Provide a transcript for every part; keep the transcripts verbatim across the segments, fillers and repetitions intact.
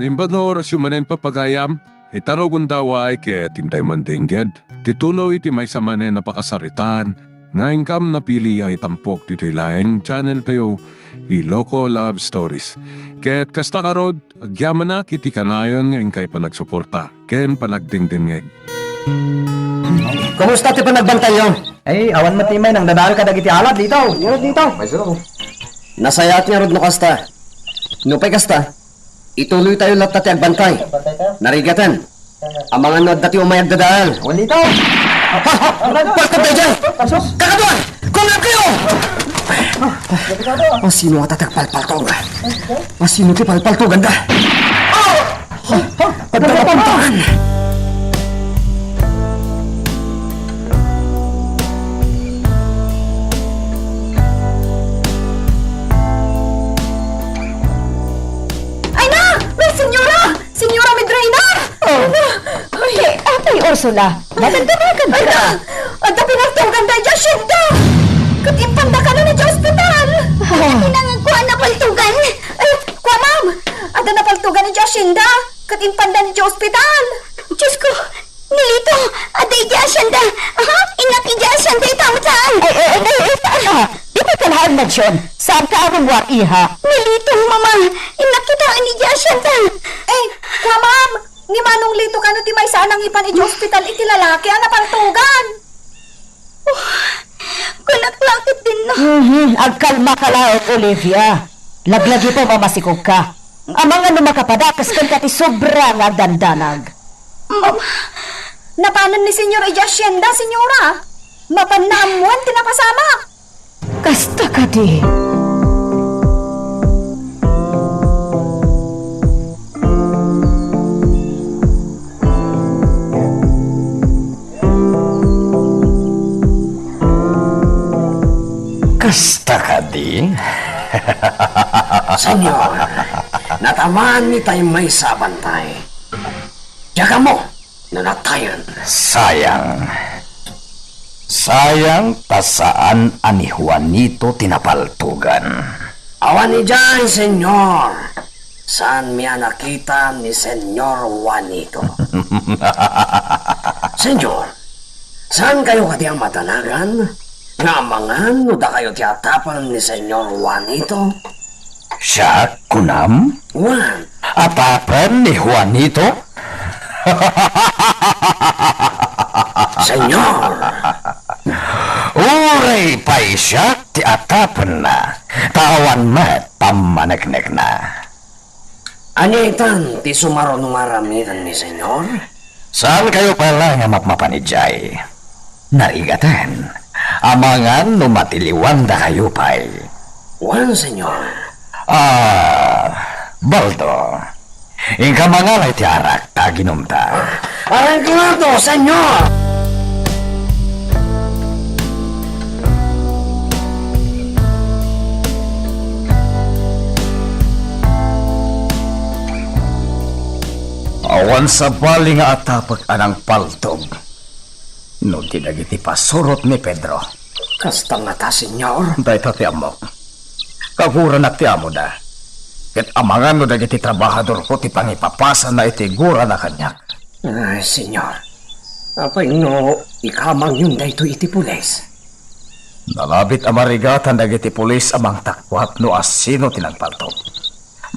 Naimbag nga orasyo manen, papagayam, ita rugonda, ket intay mandengngeg ti tuloy ti maysa manen a pakasaritaan nga inkam napili a itampok ditoy laeng channel tayo, Iloko Love Stories. Ket kasta ngarud, agyamanak iti kanayon nga inkay panagsuporta ken panagdengdengngeg. Kumusta ti panagbantayyo? Ay, awan met ti may nangdadael kadagiti alad, Lito. Ngarud, Lito. Nasayaat ngarud no kasta. Nupay kasta, ituloytayo latta ti agbantay. Narigaten. Amangan no adda ti umay agdadael. Wen, Lito. Ha? Ha? Palpalto daydiay! Kakaduan! Kumapkayo! Asino ngata ti agpalpaltog? Asino ti palpaltoganda? Adda napaltogan! Ay na! Ay, senyora! Senyora Medreina! Oh. Ay, apay, Ursula, madagdanagan ka. Ay na! Adda pinaltogan daydiay a sienda! Ket impanda kano idiay ospital! Ah. Iti nangagkuan napaltogan! Ay, kua, ma'am! Adda napaltogan idiay a sienda! Ket impanda idiay ospital! Diyos ko! Ni Lito! Adda idiay a sienda! Aha! Innak idiay a sienda ita met laeng! Ay, ay, ay, ay, ay, ah, di ka laeng mension. Saan ka a rummuar, iha? Ni Lito, mama! Innak kitaen idiay a sienda! Ay, kua, ma'am! Ni Manong Lito kano ti maysa a nangipan idiay ospital iti lalaki a napaltogan. Oh, kunak la ketdin no. Mhm, agkalma ka laeng, Olivia. Laglagipem a masikog ka. Amangan no makapadakes kenka ti sobra nga agdandanag. Mama. Napanen ni Senyor idiay asyenda, Senyora. Mapanna ammoen ti napasamak. Kasta kadi. Kasta kadi? Senyor, natamaan itay maysa a bantay. Diak ammo no natayen. Sayang. Sayang ta saan a ni Juanito ti napaltogan. Awan idiay, Senyor. Saanmi a nakita ni Senyor Juanito. Senyor, saankayo kadi a madanagan nga amangan no dakayo ti atapen ni Senyor Juanito? Siak, kunam? Wen. Atapen ni Juanito? Senyor! Uray pay siak ti atapenna, ta awan met pammaneknekna. Ania itan ti sumaruno nga aramiden ni Senyor? Saankayo pay laeng a mapmapan idiay. Narigaten, amangan no matiliwandakayo pay. Wen, Senyor. Ah, Baldo, inka mangala iti arak ta aginumta. Arenglado, Senyor! Awan sabali nga atapek a nangpaltog no di dagiti pasurot ni Pedro. Kasta ngata, Senyor. Dayta ti ammok. Kaguranak ti amoda. Ket amangan no dagiti trabahadorko ti pangipapasana iti gurana kaniak. Ay, Senyor. Apay no ikamangyon daytoy iti pulis? Nalabit a marigatan dagiti pulis a mangtakuat no asino ti nangpaltog.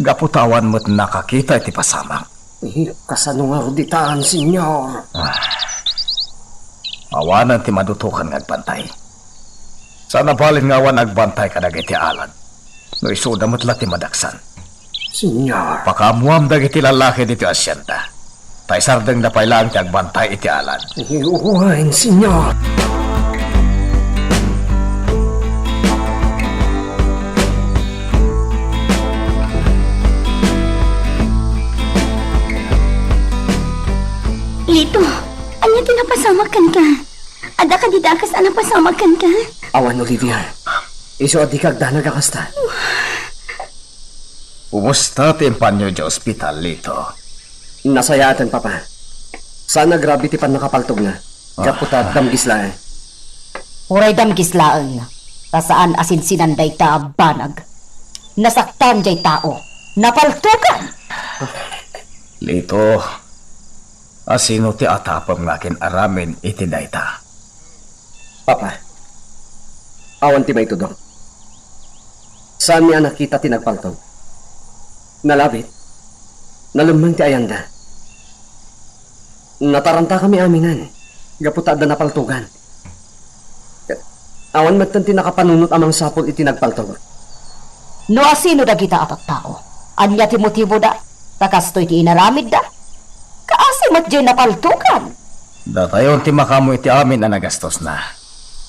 Gapu ta awan met nakakita iti pasamak. Eh, kasano ngarud itan, Senyor? Ah. Awanen ti madutokan nga agbantay. Saan a balin nga awan agbantay kadagiti alad. No isuda met la ti madaksan. Senyor. Pakaammuam dagiti lalaki ditoy asyenda. Ta isardengda pay laeng ti agbantay iti alad. Wen, Senyor. Lito, ania ti napasamak kenka? Adda kadi dakes a napasamak kenka? Awan, Olivia. Isu a dika agdanag a kasta. Kumusta ti impanyo idiay ospital, Lito? Nasayaaten, Papa. Saan a grabe ti pannakapaltogna. Ah. Gapu ta damgis laeng. Uray damgis laeng, ta saan a sinsinan dayta a banag. Nasaktan diay tao. Napaltogan! Lito, asino ti atapem nga akin-aramid iti dayta? Papa, awan ti maitudok. Saanmi a nakita ti nagpaltog. Nalabit. Nalemmeng ti ayanda. Natarantakami aminen gapu ta adda napaltogan. Awan metten ti nakapanunot a mangsapul iti nagpaltog. No asino dagita a tattao, ania ti motiboda? Ta kastoy ti inaramidda? Kaasi met diay napaltogan. Datayon ti makaammo iti amin a nagastosna.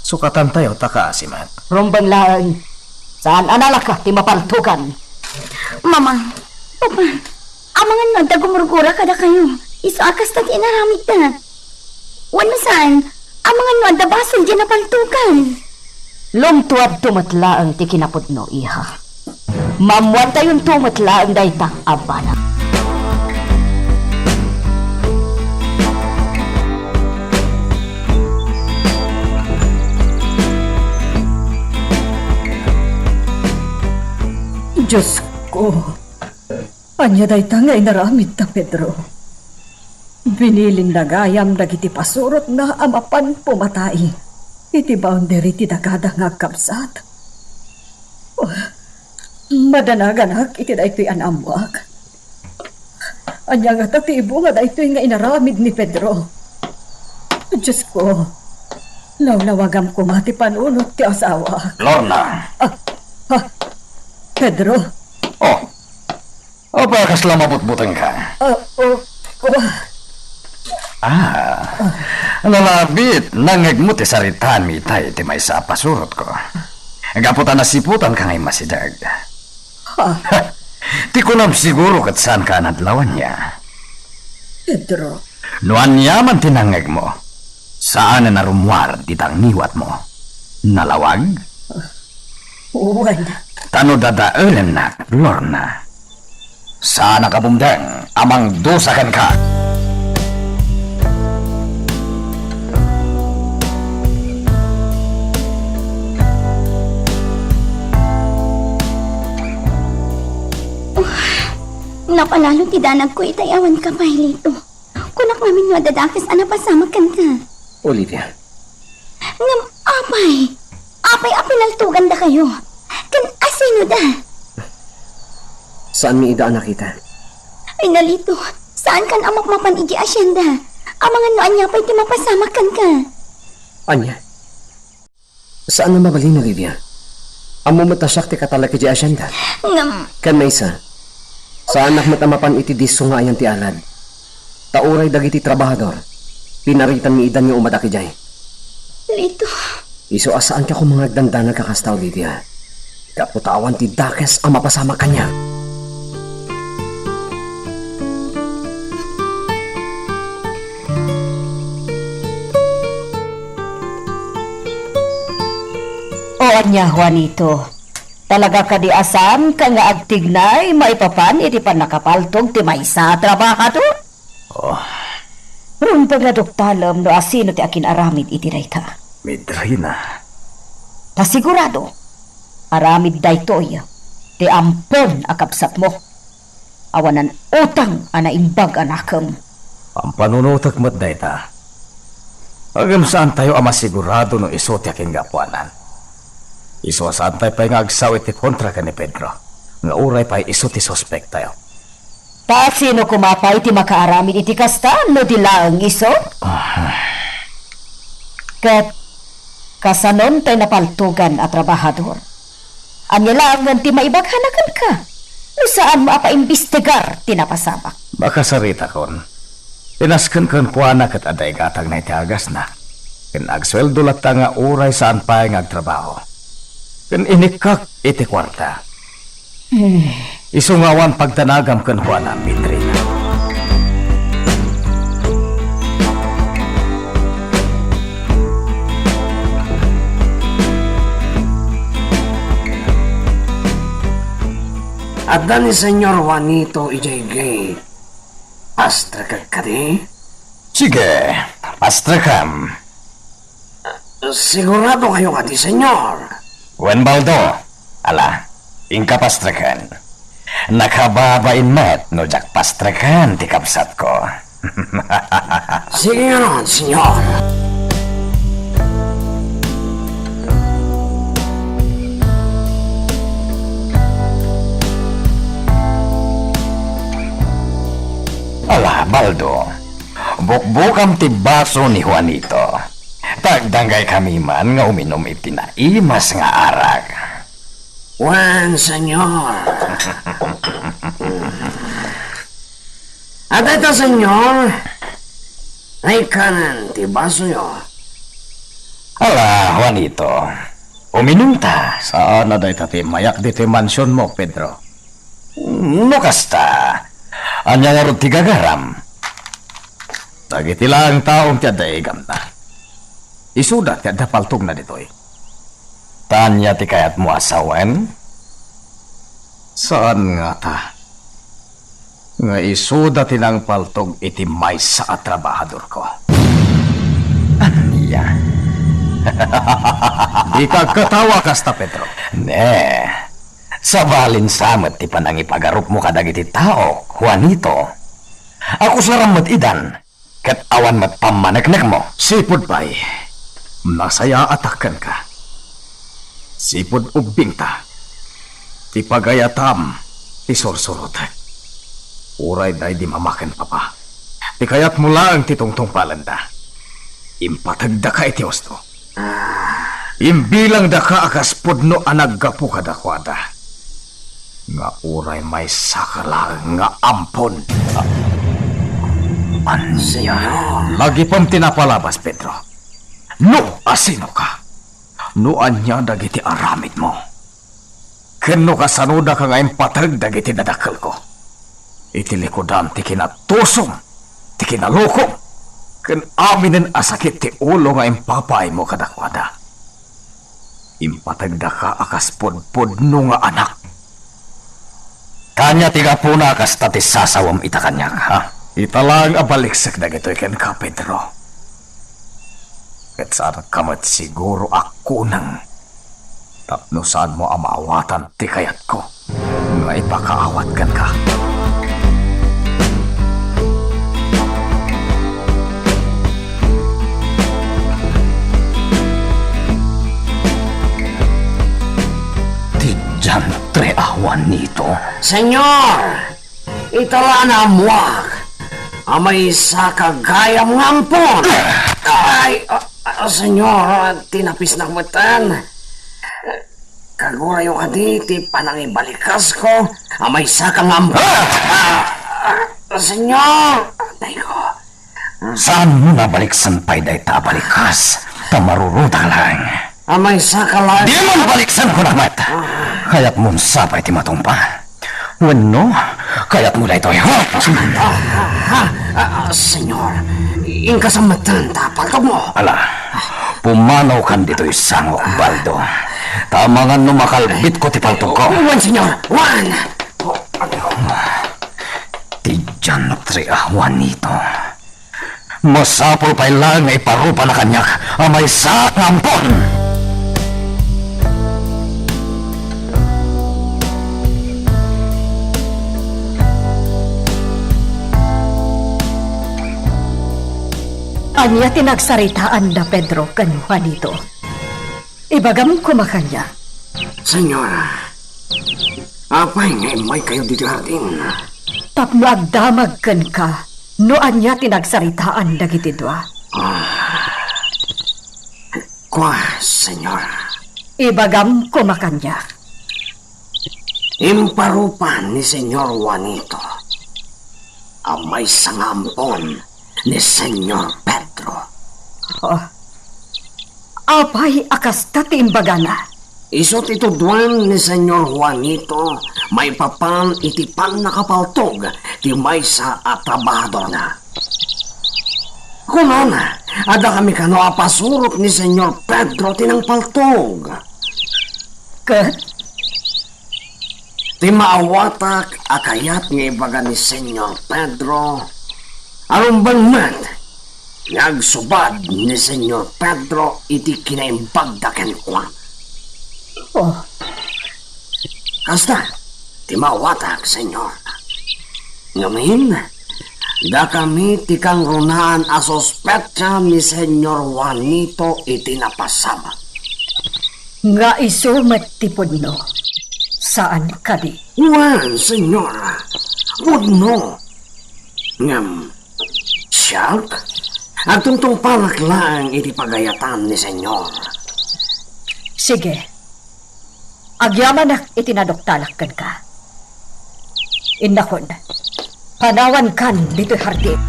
Sukatantayo ta kaasi met. Rumbeng laeng. Saan a nalaka ti mapaltogan. Mama, Papa, amangan no adda gumurgura kadakayo, isu a kasta ti inaramidda. Wenno saan, amangan no adda basol diay napaltogan. Lumtuadto met laeng ti kinapudno, iha. Maammuantayonto met laeng dayta a banag. Diosko, ania dayta nga inaramidta, Pedro? Binilinna gayam dagiti pasurotna a mapan pumatai iti boundary ti dagada nga agkabsat. Madanaganak iti daytoy a naammoak. Ania ngata ti ibunga daytoy nga inaramid ni Pedro? Diosko, lawlawagam koma ti panunot ti asawaak. Lorna! Ah, ah, Pedro! Oh, apay a kasla mabutbutengka? Ah, oh, oh. Ah, nalabit, nangngegmo ti saritaanmi itay iti maysa a pasurotko. Gapu ta nasiputanka nga immasideg. Ha? Ti kunam siguro ket saanka a nadlaw, ania? Pedro. No ania man ti nangngegmo, saan a narummuar dita ngiwatmo. Nalawag? Wen. Ta no dadaelennak, Lorna, saanak a bumdeng a mangdusa kenka. Napalalo ti danagko itay awan ka pay, Lito. Kunak ngamin no adda dakes a napasamak kenka. Olivia. Ngem apay? Apay a pinaltogandakayo? Ken asinoda? Saanmi ida a nakita. Ay, Lito, saankan a mapmapan idiay asienda. Amangan no ania pay ti mapasamak kenka. Ania? Saan a mabalin, Olivia. Ammom met a siak ti katalek idiay asienda. Ngem. Ken maysa, saanak met a mapan iti disso nga ayan ti alad. Ta uray dagiti trabahador, pinaritanmi idan nga umadak idiay. Lito. Isu a saanka koma nga agdandanag a kasta, Olivia. Gapu ta awan ti dakes a mapasamak kaniak. O ania, Juanito? Talaga kadi a saanka nga agtignay maipapan iti pannakapaltog ti maysa a trabahador? Oh. Rumbeng a duktalem no asino ti akin-aramid iti dayta. Midrina. Ta sigurado, aramid daytoy ti ampon a kabsatmo. Awanan utang a naimbag a nakem. Ampanunotek met dayta. Ngem saantayo a masigurado no isu ti akinggapuanan. Isu a saantayo pay nga agsao iti kontra ken ni Pedro, nga uray pay isu ti suspektayo. Ta sino koma pay ti makaaramid iti kasta no di laeng isu? Ah. Ket kasanon tay napaltogan a trabahador? Ania laengen ti maibagana kenka no saanmo a paimbestigar ti napasamak? Makasaritakon. Pinasken kenkuana ket adda igatangna iti agasna. Ken agsueldo latta nga uray saan pay nga agtrabaho. Ken inikkak iti kuarta. Hmm. Isu nga awan pagdanagam kenkuana, Midrina. Adda ni Señor Juanito idiay gate. Pastrekek kadi? Sige, pastrekem. Sigurado kayo kadi, Señor? Wen, Baldo. Ala, inka pastreken. Nakababain met no diak pastreken ti kabsatko. Sige ngarud, senyor. Ala, Baldo, bukbukam ti baso ni Juanito. Tagdanggay kami man nga uminum iti naimas nga arak. Wen, senyor. At ita, senyor, naikanen ti basoyo. Ala, Juanito, uminumta. Saan a dayta ti mayak ditoy mansionmo, Pedro? No kasta, ania ngarud ti gagaram? Dagiti laeng taom ti adda igamna. Isuda ti adda paltogna ditoy. Ta ania ti kayatmo a sawen? Saan ngata nga isuda ti nangpaltog iti maysa a trabahadorko. Ania? Dika agkatawa kasta, Pedro. Ne, sabalin sa met ti panangipagarupmo kadagiti tao, Juanito. Akusaram met idan. Ket awan met pammaneknekmo. Sipud pay, nasayaatak kenka. Sipud ubbingta, ti pagayatam ti sursurotek. Uray daydi mama ken papa, ti kayatmo laeng ti tungtungpalenda. Impategdaka iti husto. Imbilangdaka a kas pudno a naggapu kadakuada, nga uray maysaka laeng nga ampon. Ania? Lagipem ti napalabas, Pedro. No asinoka, no ania dagiti aramidmo, ken no kasanodaka nga impateg dagiti dadakkelko iti likudam ti kinatusom, ti kinalukom, ken aminen a sakit ti ulo nga impapaaymo kadakuada. Impategdaka a kas pudpudno nga anak. Ania ti gapuna a kasta ti sasawem ita kaniak, ha? Ita laeng a baliksek dagitoy kenka, Pedro. Ket saanka met siguro a kuneng tapno saanmo a maawatan ti kayatko nga ipakaawat kenka. Ti diantre a Juanito. Senyor! Ita la naammuak a maysaka gayam nga ampon. Ay, ah, ah, senyor, tinapisnak metten. Kagurayo kadi ti panangibalikasko a maysaka nga ampon. Ah! Ah, ah, senyor, atayko. Saanmo nabaliksan pay dayta a balikas, ta marurutak laeng. A maysaka laeng. Dimo baliksan, kunak met. Kayatmo sapay ti matungpa? Wenno, kayatmo daytoy, ha? Ah, ah, ah, ah, senyor, inkasam metten ta paltogmo. Ala, pumanawkan ditoy sangok, Baldo. Ta amangan no makalbitko ti paltogko. Wen, senyor, wen. Oh, ano? Ti diantre a Juanito. Masapul pay laeng nga iparupana kaniak a maysa nga ampon. Ania ti nagsaritaanda Pedro ken Juanito? Ibagam koma kaniak. Senyora, apay nga immaykayo ditoy hardin? Tapno agdamag kenka no ania ti nagsaritaan dagiti dua. Ah, kua, Senyora. Ibagam koma kaniak. Imparupa ni Senyor Juanito a maysa nga ampon ni Senyor Pedro. Oh. Apay a kasta ti imbagana? Isu ti tudwan ni Senyor Juanito maipapan iti pannakapaltog ti maysa a trabahadorna. Kunana, adda kami kano a pasurot ni Senyor Pedro ti nangpaltog. Ket? Ti maawatak a kayat nga ibaga ni Senyor Pedro, a rumbeng met nga agsubad ni Senyor Pedro iti kinaimbagda kenkuana. Oh. Kasta, ti mawatak, Señor. Ngamin, dakami ti kangrunaan a suspetsa ni Señor Juanito iti napasamak. Nga isu met ti pudno, saan kadi? Wen, Señora, pudno. Ngem, siak, agtungtungpanak laeng iti pagayatan ni Señor. Sige. Agyamanak iti naduktalak kenka. Innakon, panawankan ditoy hardin.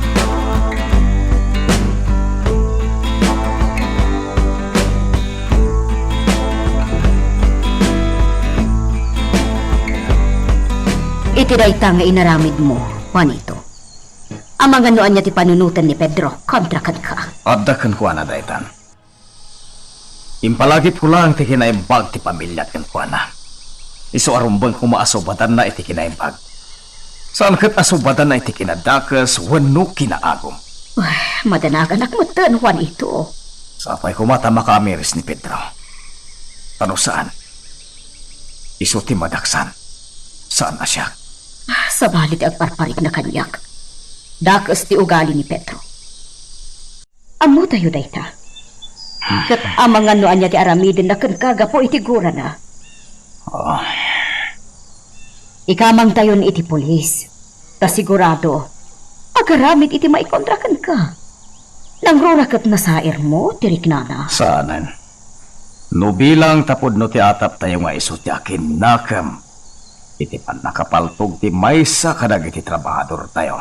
Iti dayta nga inaramidmo, Juanito, amangan no ania ti panunoten ni Pedro kontra kenka. Adda kenkuana daytan. Impalagipko laeng ti kinaimbag ti pamiliat kenkuana. Isu a rumbeng koma a subadanna iti kinaimbag. Saan ket a subadanna iti kinadakes wenno kinaagum. Ah, madanaganak metten, Juanito. Sapay koma ta makaamiris ni Pedro. Ta no saan, isu ti madaksan. Saan a siak. Ah, sabali ti agparparikna kaniak. Dakes ti ugali ni Pedro. Ammotayo dayta. Ket amangan no ania ti aramidenna kenka gapu iti gurana. Ah. Ikamangtayon iti pulis. Ta sigurado, agaramid iti maikontra kenka. Nangruna ket nasairmo ti riknana. Saanen. No bilang ta pudno ti ataptayo nga isu ti akinnakem iti pannakapaltog ti maysa kadagiti trabahadortayo.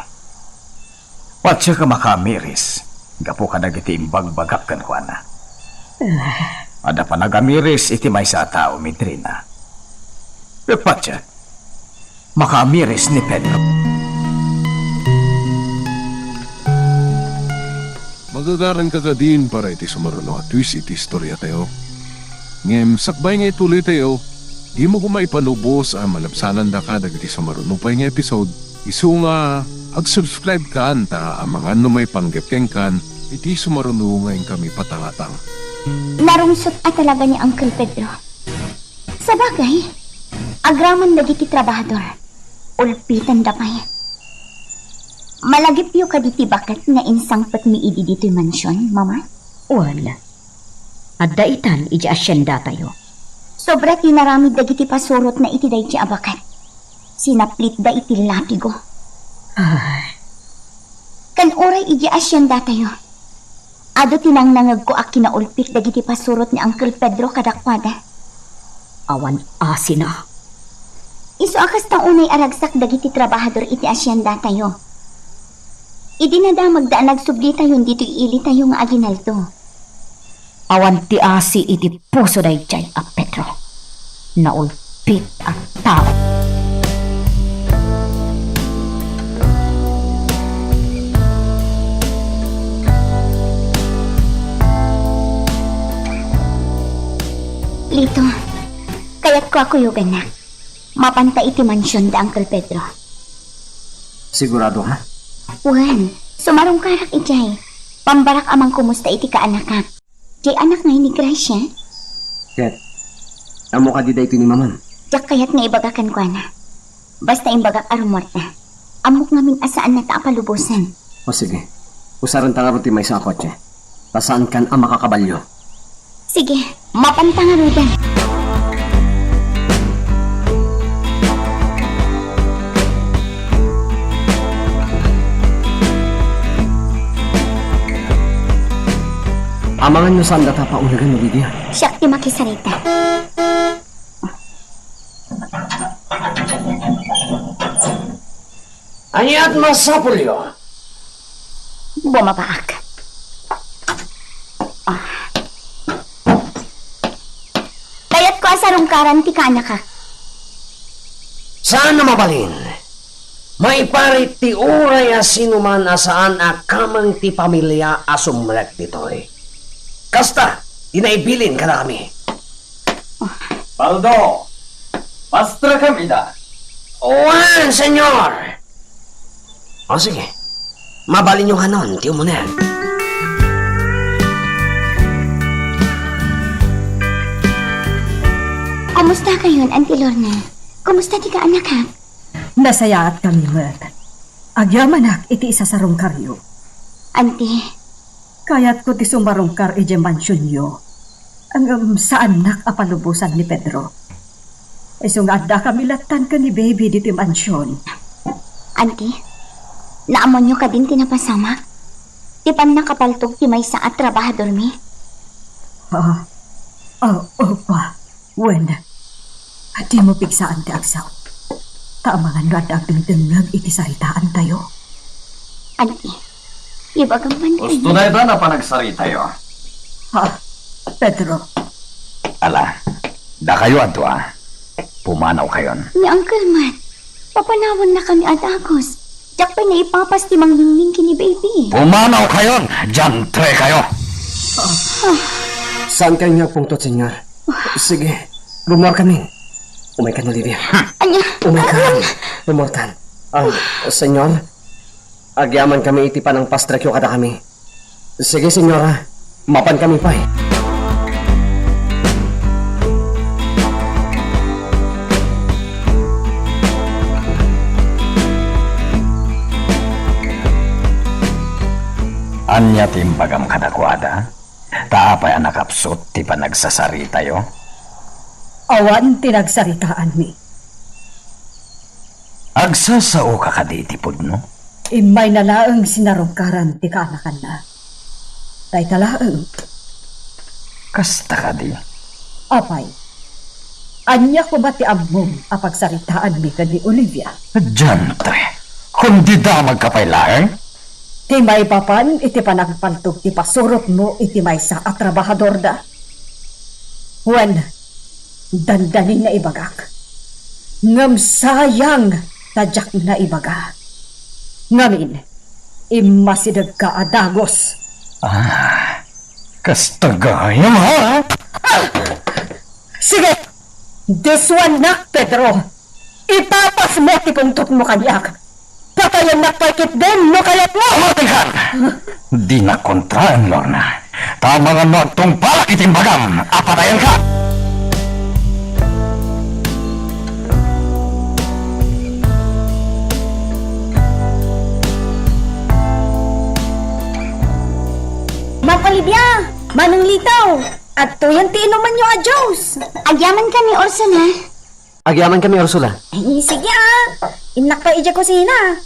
Patiek a makaamiris gapu kadagiti imbagbagak kenkuana. Ah. Adda panagamiris iti maysa a tao, Midrina. Ket patiek, makaamiris ni Pedro. Magagaranka kadin para iti sumaruno a twist iti istoriatayo. Ngem sakbay nga ituloytayo, dimo koma ipalubos a malabsanandaka dagiti sumaruno pay nga episode. Isu nga, ag-subscribe kan ta amangan no maipanggep kenkan iti sumaruno nga inkami patangatang. Narungsot a talaga ni Uncle Pedro. Sabagay, agraman dagiti trabahador, ulpitanda pay. Malagipyo kadi ti baket nga insangpetmi idi ditoy mansion, Mama? Wen, adda itan idiay asyendatayo. Sobra ti inaramid dagiti pasurotna iti daydi a baket. Sinaplitda iti latigo. Ay. Ken uray idiay asyendatayo, adu ti nangnangegko a kinaulpit dagiti pasurot ni Uncle Pedro kadakuada. Awan asina. Isu a kasta unay a ragsak dagiti trabahador iti asyendatayo. Idi nadamagda a nagsubditayon ditoy ilitayo nga aginaldo. Awan ti asi iti puso daydiay a Pedro. Naulpit a tao. Lito, kayatko a kuyogannak. Mapanta iti mansion da Uncle Pedro. Sigurado ka? Wen, sumarungkarak idiay. Pambarak a mangkumusta iti kaanakak. Diay anak ngay ni Gracia? Ket, ammo kadi daytoy ni Mamam? Diak kayat nga ibaga kenkuana. Basta imbagak a rummuarda. Ammok ngamin a saannata a palubosan. O sige, usarenta ngarud ti maysa a kotse. Ta saankan a makakabalio. Sige, mapanta ngaruden. Amangan no saandata a paunegen, Lydia. Siak ti makisarita. Aniat masapulyo? Bumabaak. Ah. Kayatko a sarungkaran ti kaanakak. Saan a mabalin. Maiparit ti uray a sinuman a saan a kameng ti pamilia a sumrek ditoy. Kasta ti naibilin kadakami. Baldo, pastrekam ida. Wen, Señor. O sige, mabalinyo nganon ti umuneg. Kumusta kayon, Auntie Lorna? Kumusta ti kaanakak? Nasayaatkami met. Agyamanak iti isasarungkaryo. Anti. Kayatko ti sumarungkar idiay mansionyo. Ngem saannak a palubosan ni Pedro. Isu nga addakami lattan ken ni Baby ditoy mansion. Anti, naamonyo kadin ti napasamak? Ti pannakapaltog ti maysa a trabahadormi? Ah, ah, opa. Wen, dimo pigsaan ti agsaw. Ta amangan no adda agdengdengngeg iti saritaantayo. Anti, ibagam man kaniak. Usto dayta a panagsaritayo. Ha? Pedro. Ala, dakayo a dua. Pumanawkayon. Ni Uncle man, papanawennakami a dagus. Diak pay naipapas ti mangningning ken ni Baby. Pumanawkayon! Diantrekayo! Saankayo nga agpungtot, Senyor? Sige, rumuarkami. Umaykan, Olivia. Ania? Umaykan. Rumuarkan. Ah, Senyor, agyamankami iti panangpastrekyo kadakami. Sige, Senyora. Mapankami pay. Ania ti imbagam kadakuada? Ta apay a nakapsut ti panagsasaritayo? Awan ti nagsaritaanmi. Agsasaoka kadi iti pudno? Immayna laeng sinarungkaran ti kaanakanna. Dayta laeng. Kasta kadi? Apay, ania koma ti ammom a pagsaritaanmi ken ni Olivia? Diantre, kundi damagka pay laeng? Ti maipapan iti panagpaltog ti pasurotmo iti maysa a trabahadorda. Wen, dandanin naibagak. Ngem sayang ta diak naibaga. Ngamin, immasidegka a dagus. Ah, kasta gayam, ha? Sige! Disuannak, Pedro! Ipapasmo ti pungtotmo kaniak. Patayennak pay ketdin no kayatmo! Umartingkan! Dinak kontraen, Lorna. Ta amangan no agtungpalak iti imbagam a patayenka! Ma'am Olivia! Manong Lito! Adtoyen ti inumanyo a juice! Agyamankami, Ursula. Agyamankami, Ursula. Ay, sige, ah. Innak pay idiay kusina.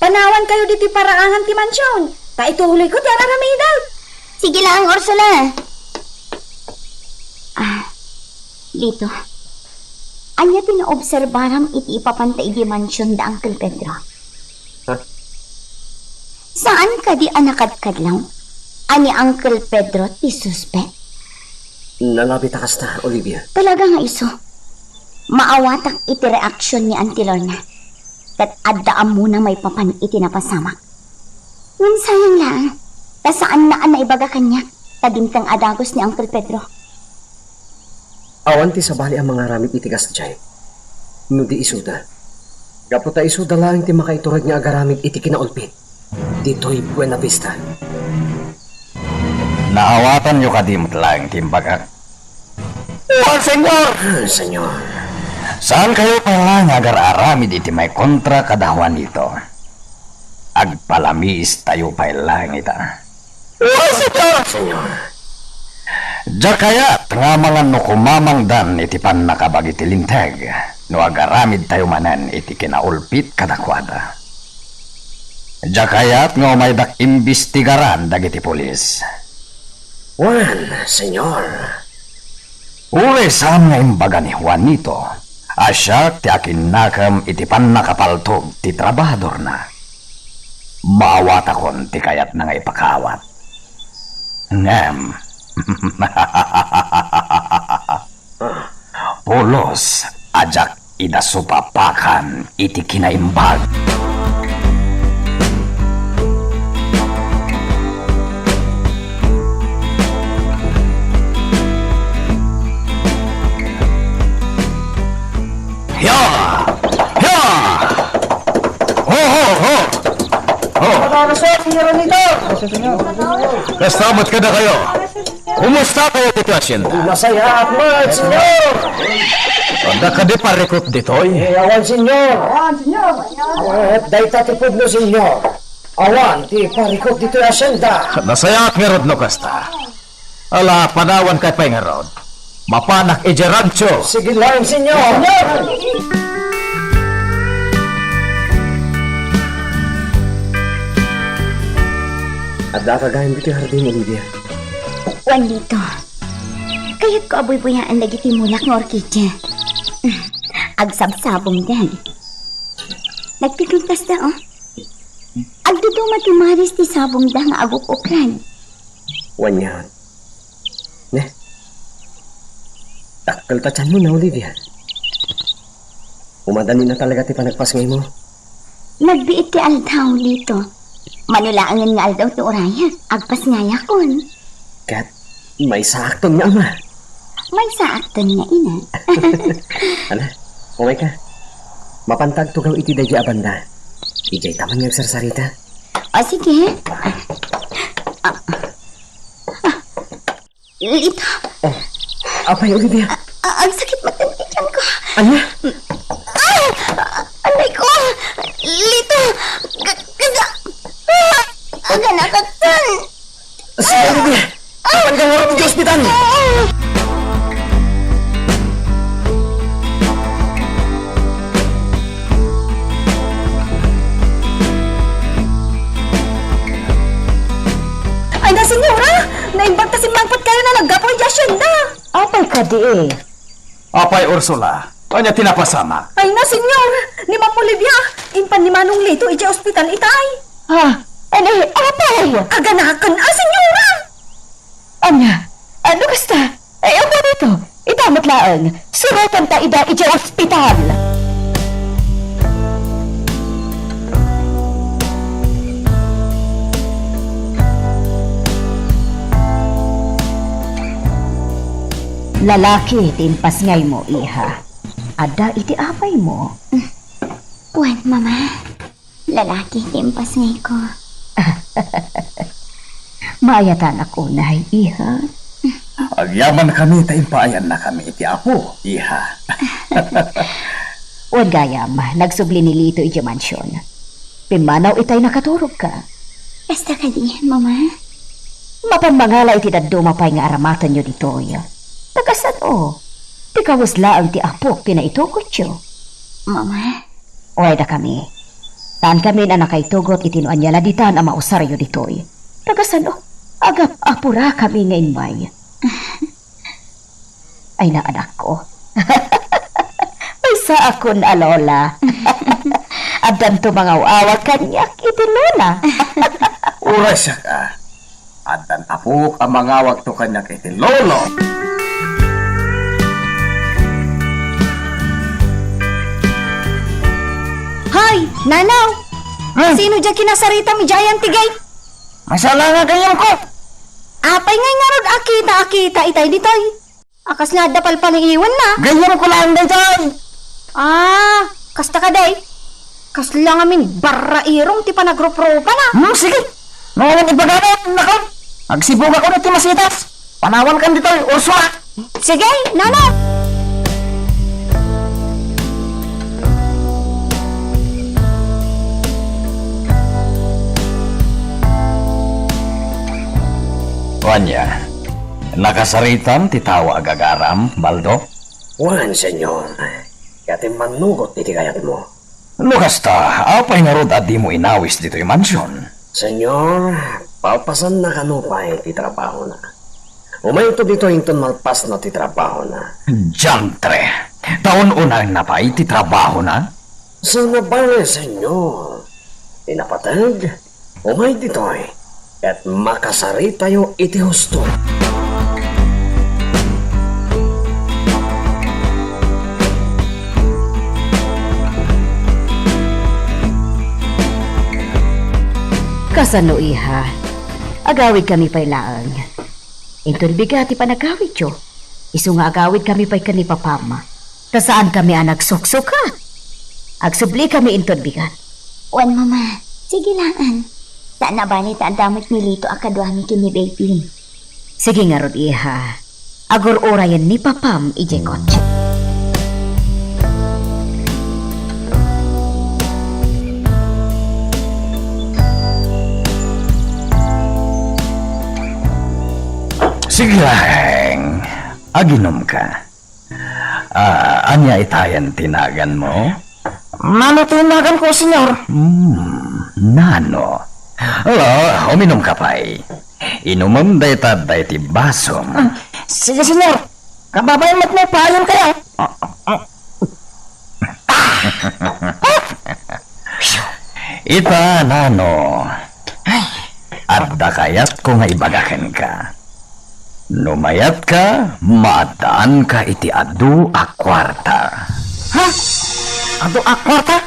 Panawankayo ditoy paraangan ti mansion. Ta ituloyko ti ar-aramidek. Sige laeng, Ursula. Ah, Lito, ania ti naobserbaram iti ipapanta idiay mansion da Uncle Pedro? Ha? Saan kadi a nakadkadlaw a ni Uncle Pedro ti suspek? Nalabi ta kasta, Olivia. Talaga nga isu. Maawatak iti reaksion ni Auntie Lorna. Ket adda ammona maipapan iti napasamak. Ngem sayang laeng, ta saanna a naibaga kaniak ta dimteng a dagus ni Uncle Pedro. Awan ti sabali a mangaramid iti kasdiay no di isuda. Gapu ta isuda laeng ti makaiturod nga agaramid iti kinaulpit ditoy Buenavista. Naawatanyo kadi met laeng ti imbagak? Wen, Señor! Señor. Saankayo pay laeng nga agar-aramid iti maikontra kada Juanito. Agpalamiistayo pay laeng ita. Wen, Señor! Señor. Diak kayat nga amangan no kumamangdan iti pannakabagi ti Linteg no agaramidtayo manen iti kinaulpit kadakuada. Diak kayat nga umaydak imbestigaran dagiti pulis. Wen, Señor. Uray saan nga imbaga ni Juanito a siak ti akinnakem iti pannakapaltog ti trabahadorna. Maawatakon ti kayatna nga ipakaawat. Ngem, pulos a diak ida supapakan iti kinaimbag. Ya! Ya! Ho, ho, ho! Ho! Kasta met kadakayo. Kumusta kayo ditoy hacienda? Nasayaat man, Senyor! Adda kadi parikut ditoy? Eh, awan, Senyor. Awan, Senyor. Awan, dayta ti pudno, Senyor. Awan ti parikut ditoy hacienda. Nasayaat ngarud no kasta. Ala, panawanka pay ngarud. Mapanak idiay rancho. Sige lang, Senyor. Senyor! Addaka gayam ditoy hardin, Olivia? Wen, Lito. Kayatko a buybuyaan dagiti mulak nga orkidia. Agsabsabongda. Nagpigong kasta, oh. Agduduma ti maris ti sabongda nga aguk-ukrad. Wen ngarud. Ne? Dakkel ta tianmo na, Olivia. Umadani na talaga ti panagpasngaymo. Nagbiit ti aldaw, Lito. Mano laengen nga aldaw ti urayak, agpasngayakon. Ket maysaakton nga ama. Maysaakton nga ina. Ala, umayka. Mapanta agtugaw iti daydi a banda. Idiayta man nga agsarsarita. O, sige. Ah. Lito. Oh, apay, Olivia? A-, a-, agsakit met ti tianko. Ania? Ah! Anay ko! Lito! Ka-, kasa-, ah! Aganakaktan! Sige, Olivia! Apan ka ngarud iti ospital! Ah! Ay na, Senyora! Naimbag ta simmangpet kayo nga naggapu iti asyenda! Apay kadi? Apay, Ursula, ania ti napasamak? Ay na, Senyor! Ni Ma'am Olivia, impan ni Manong Lito idiay ospital itay. Ah, ania, apay? Aganakan a, Senyora! Ania? Ano kasta? Ay, amo dito. Ita met laeng. Surotanta ida idiay ospital. Lalaki ti impasngaymo, iha. Adda iti apaymo. Wen, Mama. Lalaki ti impasngayko. Maayatanak unay, iha. Agyamankami ta impaayannakami iti Apo, iha. Wen gayam, nagsubli ni Lito idiay mansion. Pimmanaw itay nakaturogka. Kasta kadi, Mama? Mapan mangala iti dadduma pay nga aramatenyo ditoy. Ta kasano? Ti kawes laeng ti Apok ti naitukotyo. Mama? Uray dakami. Saankami a nakaitugot iti no ania la ditan a mausaryo ditoy. Ta kasano? Agap-apurakami nga immay. Ay, naanakko. Maysaakon a lola. Addanto mangaw-awag kaniak iti lola. Uray saka. Addan apok a mangawagto kaniak iti lolo. Hay, nanaw! Hmm? Sino diay kinasaritam idiay ayan ti gate? Masala nga gayyemko. Apay ngay ngarud a kita a kita itay ditoy? A, kasla adda palpaliiwanna? Gayyemko laeng daytoy. Ah, kasta kadi? Kasla ngamin barrairong ti panagruprupana. Hmm, sige. No, ibagana, nako. Agsibugakon iti masitas. Panawankan ditoy, Ursula. Sige, nana. Ania, nakasaritam ti tao a gagaram, Baldo? Wen, Senyor. Ket immannugot iti kayatmo. No kasta, apay ngarud a dimo inawis ditoy mansion? Senyor, palpasanna kano pay ti trabahona. Umayto ditoy inton malpasna ti trabahona. Diantre! Ta un-unaenna pay ti trabahona? Saan a bale, Senyor? Ti napateg, umay ditoy, ket makasaritayo iti husto. Kasano, iha? Agawidkami pay laeng. Inton bigat ti panagawidyo, isu nga agawidkami pay ken ni papam. Ta saankami a nagsuksukat. Agsublikami inton bigat. Wen, Mama, sige laeng. Saan a bale ta adda met ni Lito a kaduami ken ni Baby. Sige ngarud, iha. Agur-urayen ni papam idiay kotse. Sige laeng, aginomka. Ah, ania itayen ti naganmo? Nano ti naganko, Senyor? Hmm, nano? Ala, uminumka pay. Inumem dayta dayta basom. Ah, sige, Senyor. Kababain met no paayonkayo. Ita, nano? Adda kayatko nga ibaga kenka. No mayatka, maaddaanka iti adu a kuarta. Ha? Adu a kuarta?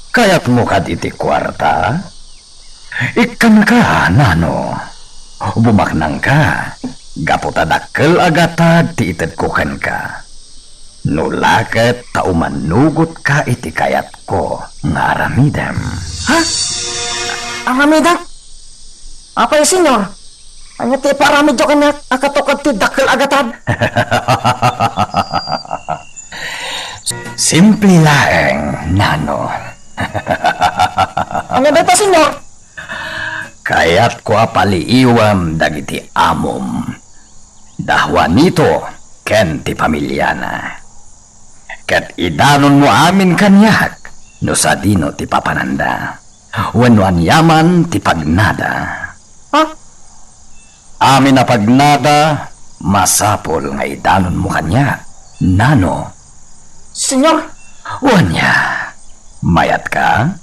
Kayatmo kad iti kuarta? Ikkanka, nano? Bumaknangka, gapu ta dakkel a gatad ti itedko kenka. No la ket ta umanugotka iti kayatko nga aramidem. Ha? Aramidek? Apay, Senyor? Ania ti ipaaramidyo kaniak a katukod ti dakkel a gatad? Simple laeng, nano. Ania dayta, Senyor? Kayatko a paliiwem dagiti amom, da Juanito ken ti familiana. Ket idanonmo amin kaniak no sadino ti papananda, wenno aniaman ti pagnada. Ha? Amin a pagnada, masapul nga idanonmo kaniak. Nano? Senyor? Wen aya, mayatka?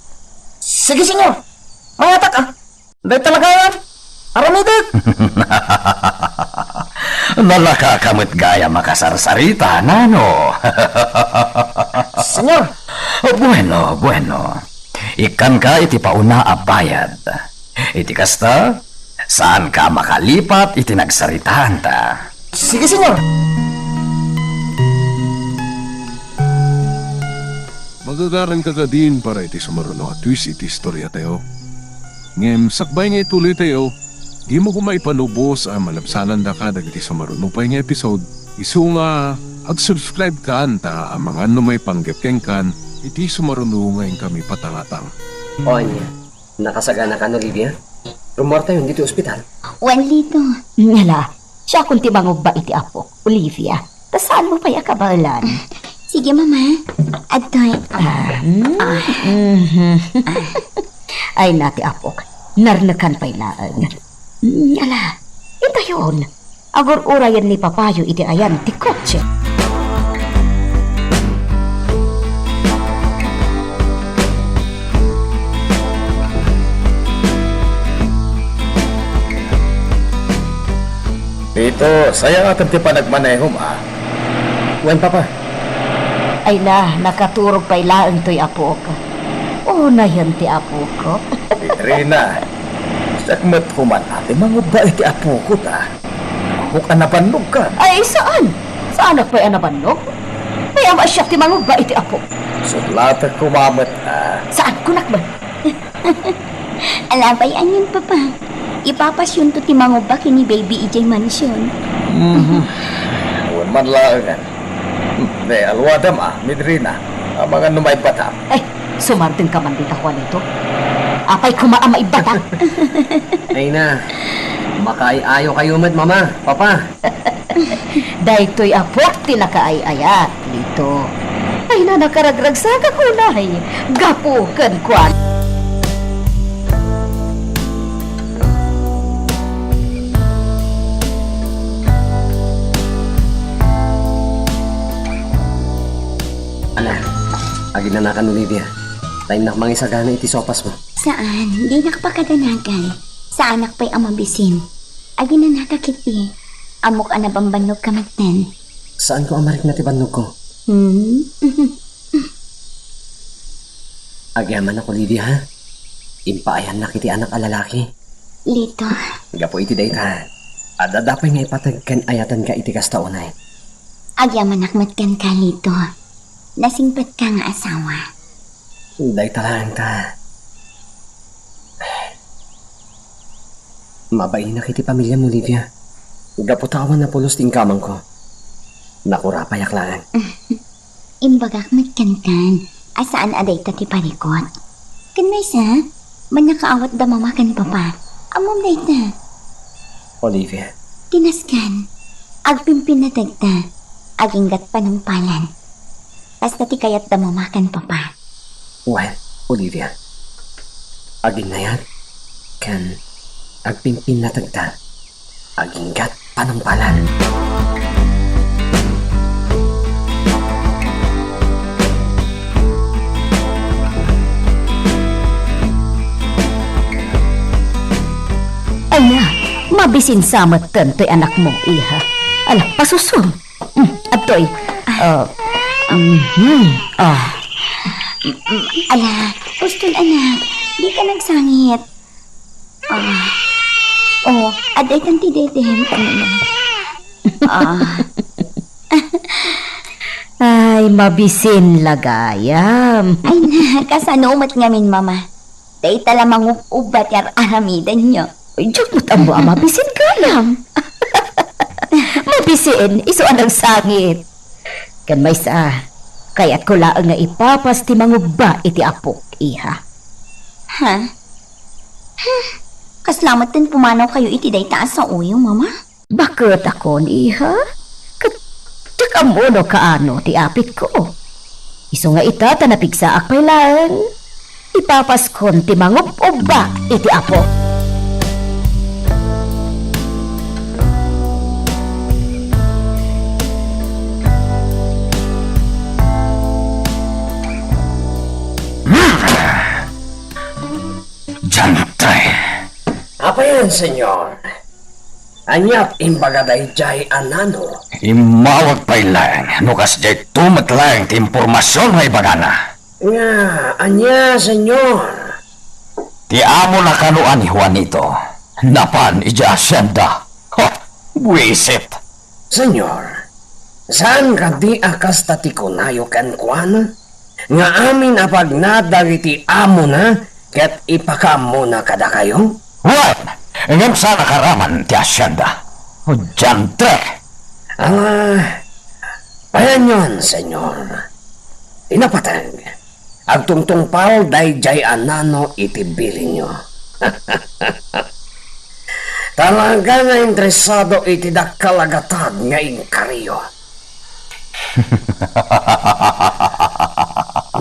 Sige, Senyor. Mayatak, ah. Dayta la gayan. Aramidek. Nalaka ka met gayam a kasarsarita, nano? Senyor. Bueno, bueno. Ikkanka iti pauna a bayad. Iti kasta, saanka a makalipat iti nagsaritaanta. Sige, Senyor. Magagaranka kadin para iti sumaruno a twist iti istoriatayo. Ngem sakbay nga ituloytayo, dimo koma ipalubos a malabsanandaka dagiti sumaruno pay nga episode. Isu nga, ag-subscribe kan ta amangan no maipanggep kenkan iti sumaruno nga inkami patangatang. O ania, nakasaganakan, Olivia? Rummuartayon ditoy ospital? Wen, Lito. Ngala, siakon ti mangubba iti apok, Olivia. Ta saanmo pay a kabaelan? Sige, Mama. Adtoy. Ah, mm, mhm. Ay na ti apok. Narnekan pay laeng. Mm, ala, intayon. Agur-urayen ni Papayo iti ayan ti kotse. Tito, sayaat ti panagmanehom, a. Wen, Papa. Ay na, nakaturog pay laeng toy apok. Unayen ti apok. Rina, siak met koma ti mangubba iti apok, ta. Apok a nabannogka. Ay, saan? Saanak pay a nabannog? Mayam a siak ti mangubba iti apok. Sulatek koma met, a. Saan kunak man? Ala pay anian, Papa. Ipapasyonto ti mangubba ken ni Baby idiay mansion. Mhm. Wen man laengen. Hmm, ne, alwadam, a, Midrina. Amangan no maibbatam. Ay, sumardengka man dita, Juanito. Apay koma a maibbatak? Ay na, makaay-ayo kayo met, Mama, Papa. Daytoy apok ti nakaay-ayat, Lito. Ay na, nakaragragsakak unay gapu kenkuana. Ana, aginanakan, Olivia. Ta innak mangisagana iti sopasmo. Saan, dinak pakadanagan. Saanak pay a mabisin. Aginanaka ketdi. Ammok a nabambannogka metten. Saanko a marikna ti bannogko? Hmm? Agyamanak, Olivia, ha? Impaayannak iti anak a lalaki. Lito. Gapu iti dayta, adda pay nga ipateg ken ayatenka iti kasta unay. Agyamanak met kenka, Lito. Nasingpetka nga asawa. Dayta laeng ta. Mabainak iti pamiliam, Olivia. Gapu ta awan napulos ti inkamangko. Nakurapayak laeng. Imbagak met kenkan a saan a dayta ti parikut. Ken maysa, mannakaawat da mama ken papa. Ammom dayta. Olivia. Ti nasken, agpimpinatagta, aginggat panungpalan. Kasta ti kayat da mama ken papa. Wen, Olivia. Aginnayat ken agpimpinatagta. Aginggat panungpalan. Ania, mabisin sa metten toy anakmo, iha. Ala, pasusom. Mm, adtoy. Ah, mhm, ah. Ala, uston anak, dika nagsangit. Ah. Oh, adda itan ti dedem. Ano na? Ah. Ay, mabisin la gayam. Ay na, kasano met ngamin, mama? Dayta la mangub-ubba ti ar-aramidenyo. Ay, diak met ammo a mabisin gayam. Mabisin, isu a nagsangit. Ken maysa, kayatko laeng nga ipapas ti mangubba iti apok, iha. Ha? Huh, kasla met ten pumanawkayo iti dayta a saoyo, mama? Baket akon, iha? Ket diak ammo no kaano ti apitko. Isu nga ita ta napigsaak pay laeng, ipapaskon ti mangub-ubba iti apok. Diantre! Apay yan, Senyor? Ania ti imbaga daydiay a nano? Immawag pay laeng no kasdiay met laeng ti impormasion nga ibagana. Nga, ania, Senyor? Ti amona kano a ni Juanito, napan idiay asienda. Ha! Buisit! Senyor, saan kadi a kasta ti kunayo kenkuana? Nga amin a pagna dagiti amona ket ipakaammona kadakayo? Wen, ngem saan a karaman ti asienda. O, diantre! Ah, payanyon, Senyor. Ti napateg, agtungtungpal daydiay a nano iti bilinyo. Talaga nga interesado iti dakkel a gatad nga inkariyo.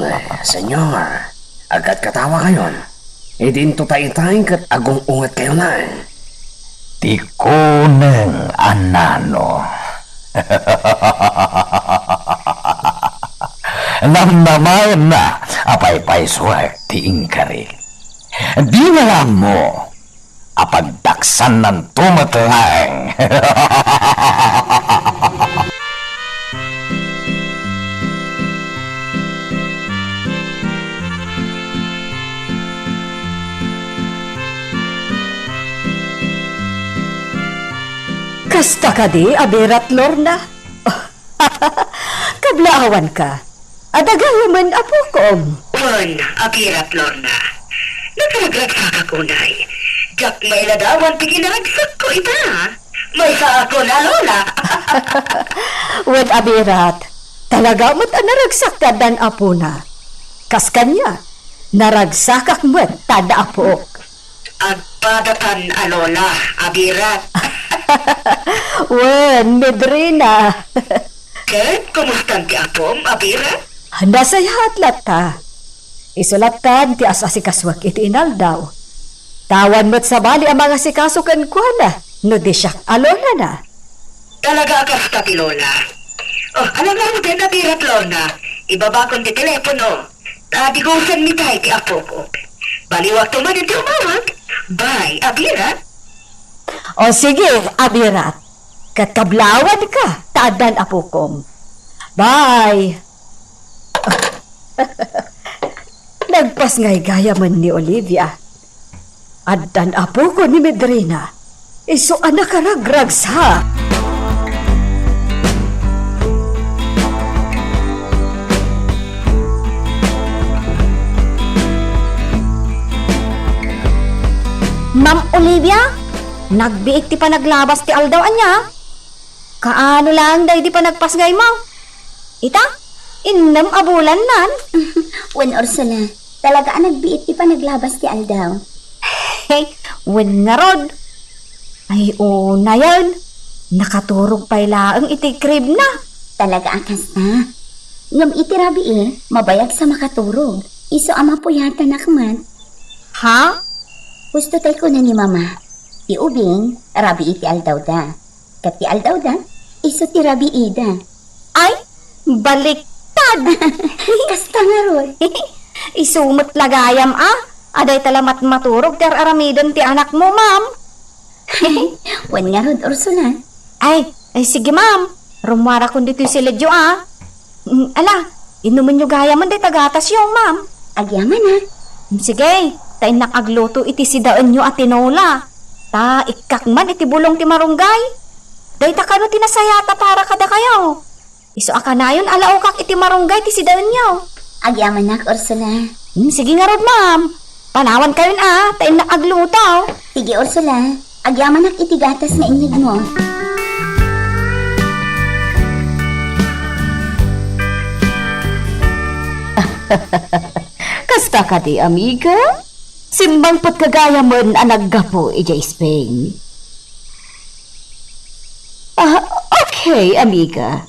Eh, Senyor, agkatkatawakayon. Idinto ta itay ket agung-ungetkayo laeng. Ti kuneng a nano. Namnamaenna a paypaysuek ti inkari. Dina la ammo a pagdaksannanto met laeng. Kasta kadi, Abirat Lorna? Kablaawanka. Adda gayamen, apokom. Wen, Abirat Lorna. Nakaragragsakak unay. Diak mailadawan ti kinaragsakko ita. Maysaakon a lola. Wen, Abirat. Talaga met a naragsak ti addan apona. Kas kaniak, naragsakak met ta adda apok. Agpadatan a lola, Abirat. Wen, Medrina. Ket kumustan ti apom, Abirat? Nasayaat latta. Isu lattan ti as-asikasuak iti inaldaw. Ta awan met sabali a mangasikaso kenkuana no di siak a lolana. Talaga a kasta ti lola. Oh, alam mo din, Abirat Lorna. Ibabakon ti telepono. Ta digusenmi tay ti apok. Baliwakto manen ti umawag. Bye, Abirat. O sige, Abirat. Ket kablawanka ta addan apokom. Bye. Nagpasngaygayamen ni Olivia. Addan apoko ni Medrina. Isu a nakaragragsak. Ma'am Olivia? Nagbiit ti panaglabas ti aldaw, ania? Kaano laeng daydi panagpasngaymo? Ita, innem a bulan man. Wen, Ursula, talaga a nagbiit ti panaglabas ti aldaw. Hey, wen ngarud. Ay, unayen. Nakaturog pay laeng iti kribna. Talaga a kasta. Ngem iti rabii, mabayag sa makaturog. Isu a mapuyatanak met. Ha? Husto tay kuna ni Mama. Ti ubing, rabii ti aldawda. Ket ti aldawda, isu ti rabiida. Ay, baliktad! Kasta ngarud. Isu met la gayam a, a dayta la matmaturog ti ar-aramiden ti anakmo, ma'am. Wen ngarud, Ursula. Ay, ay, sige, ma'am. Rummuarakon ditoy siledyo, a. Mm, ala, inumenyo gayamen dayta gatasyo, ma'am. Agyamanak. Mm, sige, ta innak agluto iti sidaenyo a tinola. Ta ikkak man iti bulong ti marunggay. Dayta kano ti nasayat a para kadakayo. Isu a kanayon a laokak iti marunggay ti sidaenyo. Agyamanak, Ursula. Hmm, sige ngarud, ma'am. Panawankayon a, ta innak agluto. Sige, Ursula. Agyamanak iti gatas nga inyegmo. Kasta kadi, amiga? Simmangpetka gayamen a naggapu idiay Spain. Ah, okay, amiga.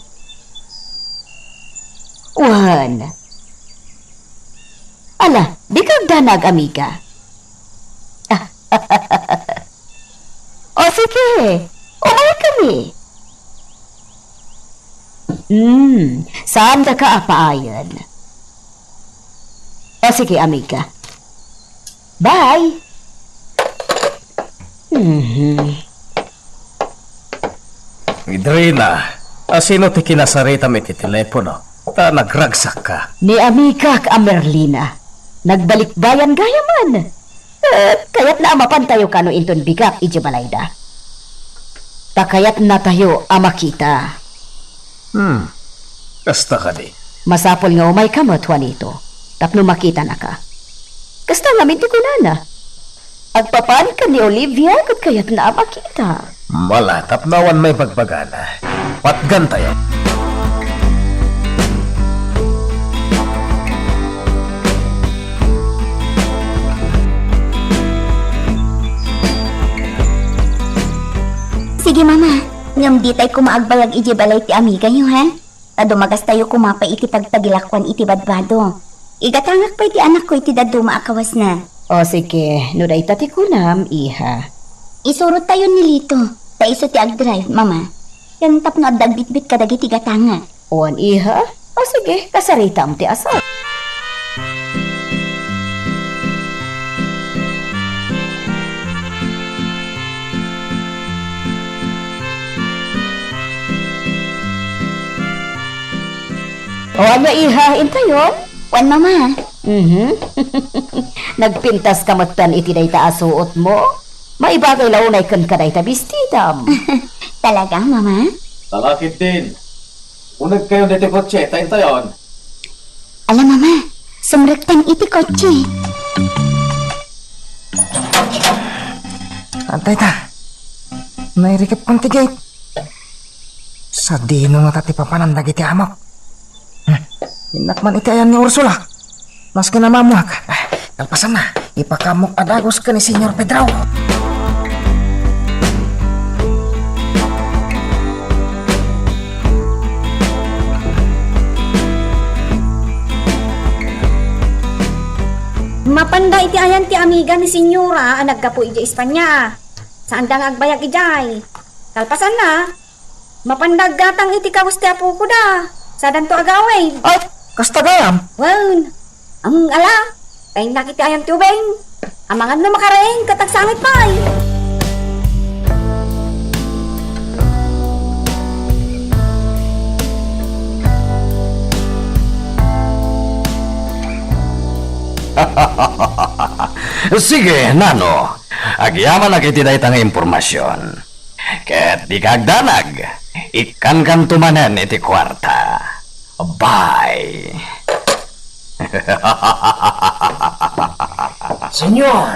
Wen. Ala, dika agdanag, amiga. O sige, umaykami. Hmm, saandaka a paayen. O sige, amiga. Bye. Mhm. Idrina, a sino ti kinasaritam iti telepono? Ta nagragsakka. Ni amigak a Merlina. Nagbalikbayan gayamen. Eh, kayatna a mapantayo kano inton bigak idiay balayda. Ta kayatnatayo a makita. Hmm. Kasta kadi. Masapul nga umayka met, Juanito, tapno makitanaka. Kasta ngamin ti kunana. Agpapan ken ni Olivia ket kayatna a makita. Mala, tapno awan maibagbagana. Patgantayo. Sige, Mama. Ngem ditay koma agbayag idiay balay ti amigayo, ha? Ta dumagastayo koma pay iti pagtagilakuan iti badbado. Igatangak pay ti anakko iti dadduma a kawasna. O, sige, no dayta ti kunam, iha. Isurottayon ni Lito, ta isu ti agdrive, Mama. Ken tapno adda agbitbit kadagiti gatangak. Wen, iha? O, sige, kasaritam ti asaw. O, ania, iha, intayon? Wen, Mama. Mhm. Nagpintaska metten iti dayta a suotmo? Maibagay la unay ken kadayta bestidam. Talaga, Mama? Talakid din. Unegkayon ditoy kotse, ta intayon. Ala, Mama, sumrektan iti kotse. Antay ta. Nairikepkon ti gate. Sadino ngata ti papanan dagiti amok? Hmm. Innak man iti ayan ni Ursula. Maski namamuak. Ah, kalpasanna, ipakaamok a dagus ken ni Señor Pedro. Mapanda iti ayan ti amiga ni Señora a naggapu idiay Espanya. Saanda nga agbayag idiay. Kalpasanna, mapanda aggatang iti kawes ti apoko da. Sadanto agawid. Ay, kasta gayam? Wen. Ang ala, kainnak iti ayan ti ubing. Amangan no makaraing, ket agsangit pay. Sige, nano. Agyamanak iti dayta nga impormasion. Ket dika agdanag, ikkankanto manen iti kuarta. Bye. Senyor,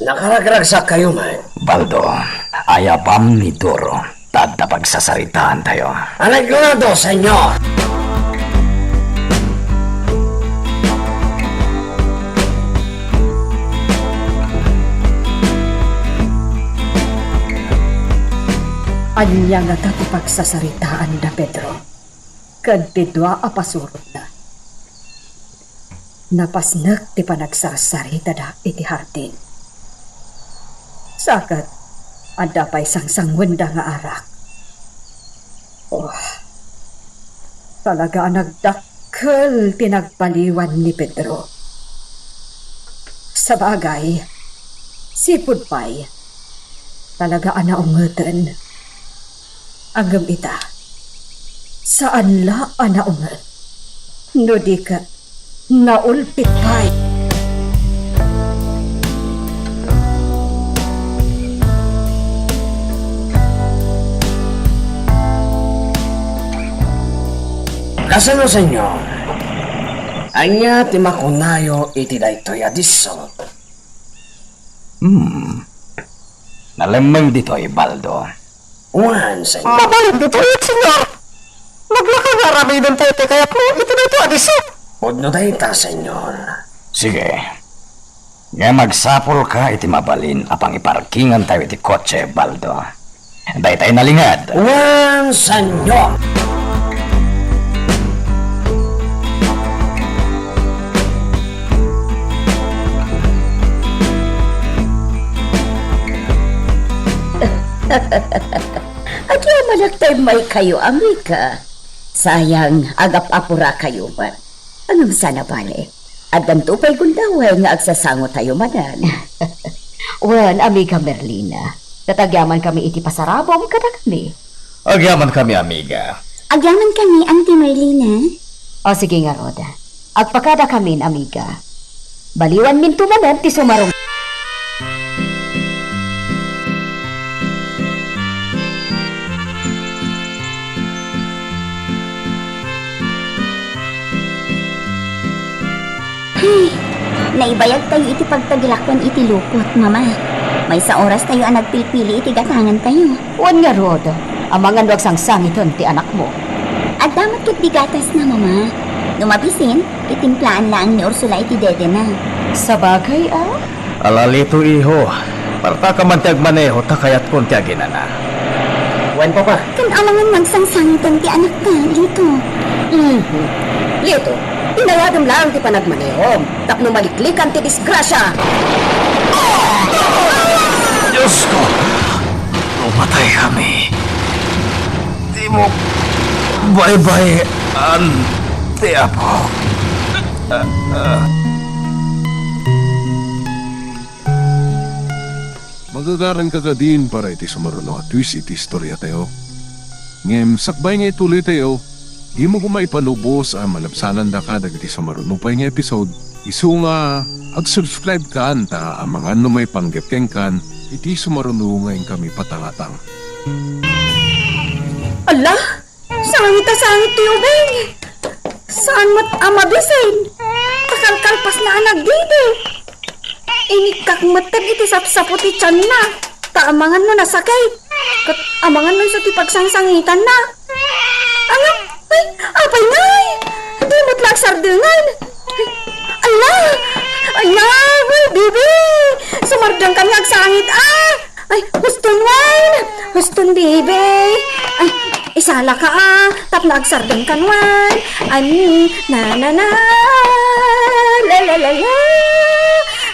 nakaragragsakkayo met. Baldo, ayabam ni Doro, ta adda pagsasaritaantayo. Areglo na to, Senyor! Ania ngata ti pagsasaritaanda, Pedro, ken ti dua a pasurotna? Napasnek ti panagsarsaritada iti hardin. Sa ket, adda pay sangsangwenda nga arak. Oh, talaga a nagdakkel ti nagbaliwan ni Pedro. Sabagay, sipud pay, talaga a naungeten. Ngem ita, saan la a naunget, no di ket naulpit pay. Kasano, Senyor? Ania ti makunayo iti daytoy a disso? Hmm. Nalemmeng ditoy, Baldo. Wen, Senyor. Mabalin ditoy, Senyor. Naglaka nga aramiden tayo ti kayatmo iti daytoy a disso. Pudno dayta, Senyor. Sige. Ngem agsapulka iti mabalin a pangiparkingantayo iti kotse, Baldo. Daytay nalinged. Wen, Senyor. Agyamanak ta immaykayo, amiga. Sayang, agap-apurakayo met. Ngem saan a bale, addanto pay gundaway nga agsasangotayo manen. Wen, amiga Merlina, ket agyamankami iti pasarabom kadakami. Agyamankami, amiga. Agyamankami, Auntie Merlina. O, sige ngarud. Agpakadakamin, amiga. Baliwanminto manen ti sumarung. Ay, naibayagtayo iti pagtagilakwan iti lupot, Mama. Maysa orastayo a nagpilpili iti gatangantayo. Wen ngarud, amangan no agsangsangiten ti anakmo. Adda met ketdi gatasna, Mama. No mabisin, titimplaan laeng ni Ursula iti dedena. Sabagay a? Ala, Lito, iho, partaka man ti agmaneho ta kayatkon ti aginana. Wen, Papa. Ken amangan no agsangsangiten ti anakka, Lito. Mhm. Lito, inayadem laeng ti panagmanehom tapno maliklikan ti disgrasia. Diosko, no mataykami, dimo baybay-an ti Apo. Magagaranka kadin para iti sumaruno a twist iti istoriatayo. Ngem sakbay nga ituloytayo, dimo koma ipalubos a malabsanandaka dagiti sumaruno pay nga episode. Isu nga, ag-subscribe kan ta amangan no maipanggep kenkan iti sumaruno nga inkami patangatang. Ala! Sangit a sangit ti ubing! Saan met a mabisin? Takalkalpasna a nagdidi. Inikkak met iti sapsapo ti tianna, ta amangan no nasakit. Ket amangan no isu ti pagsangsangitanna. Ngem, ay, apay ngay? Di met la agsardengan. Ay, ala! Ay, na, bibi! Sumardengkan nga agsangit, ah! Ay, huston wen! Huston, bibi! Ay, isalaka, ah! Tapno agsardengkan wen! Ani, na, na, na, la, la, la, la!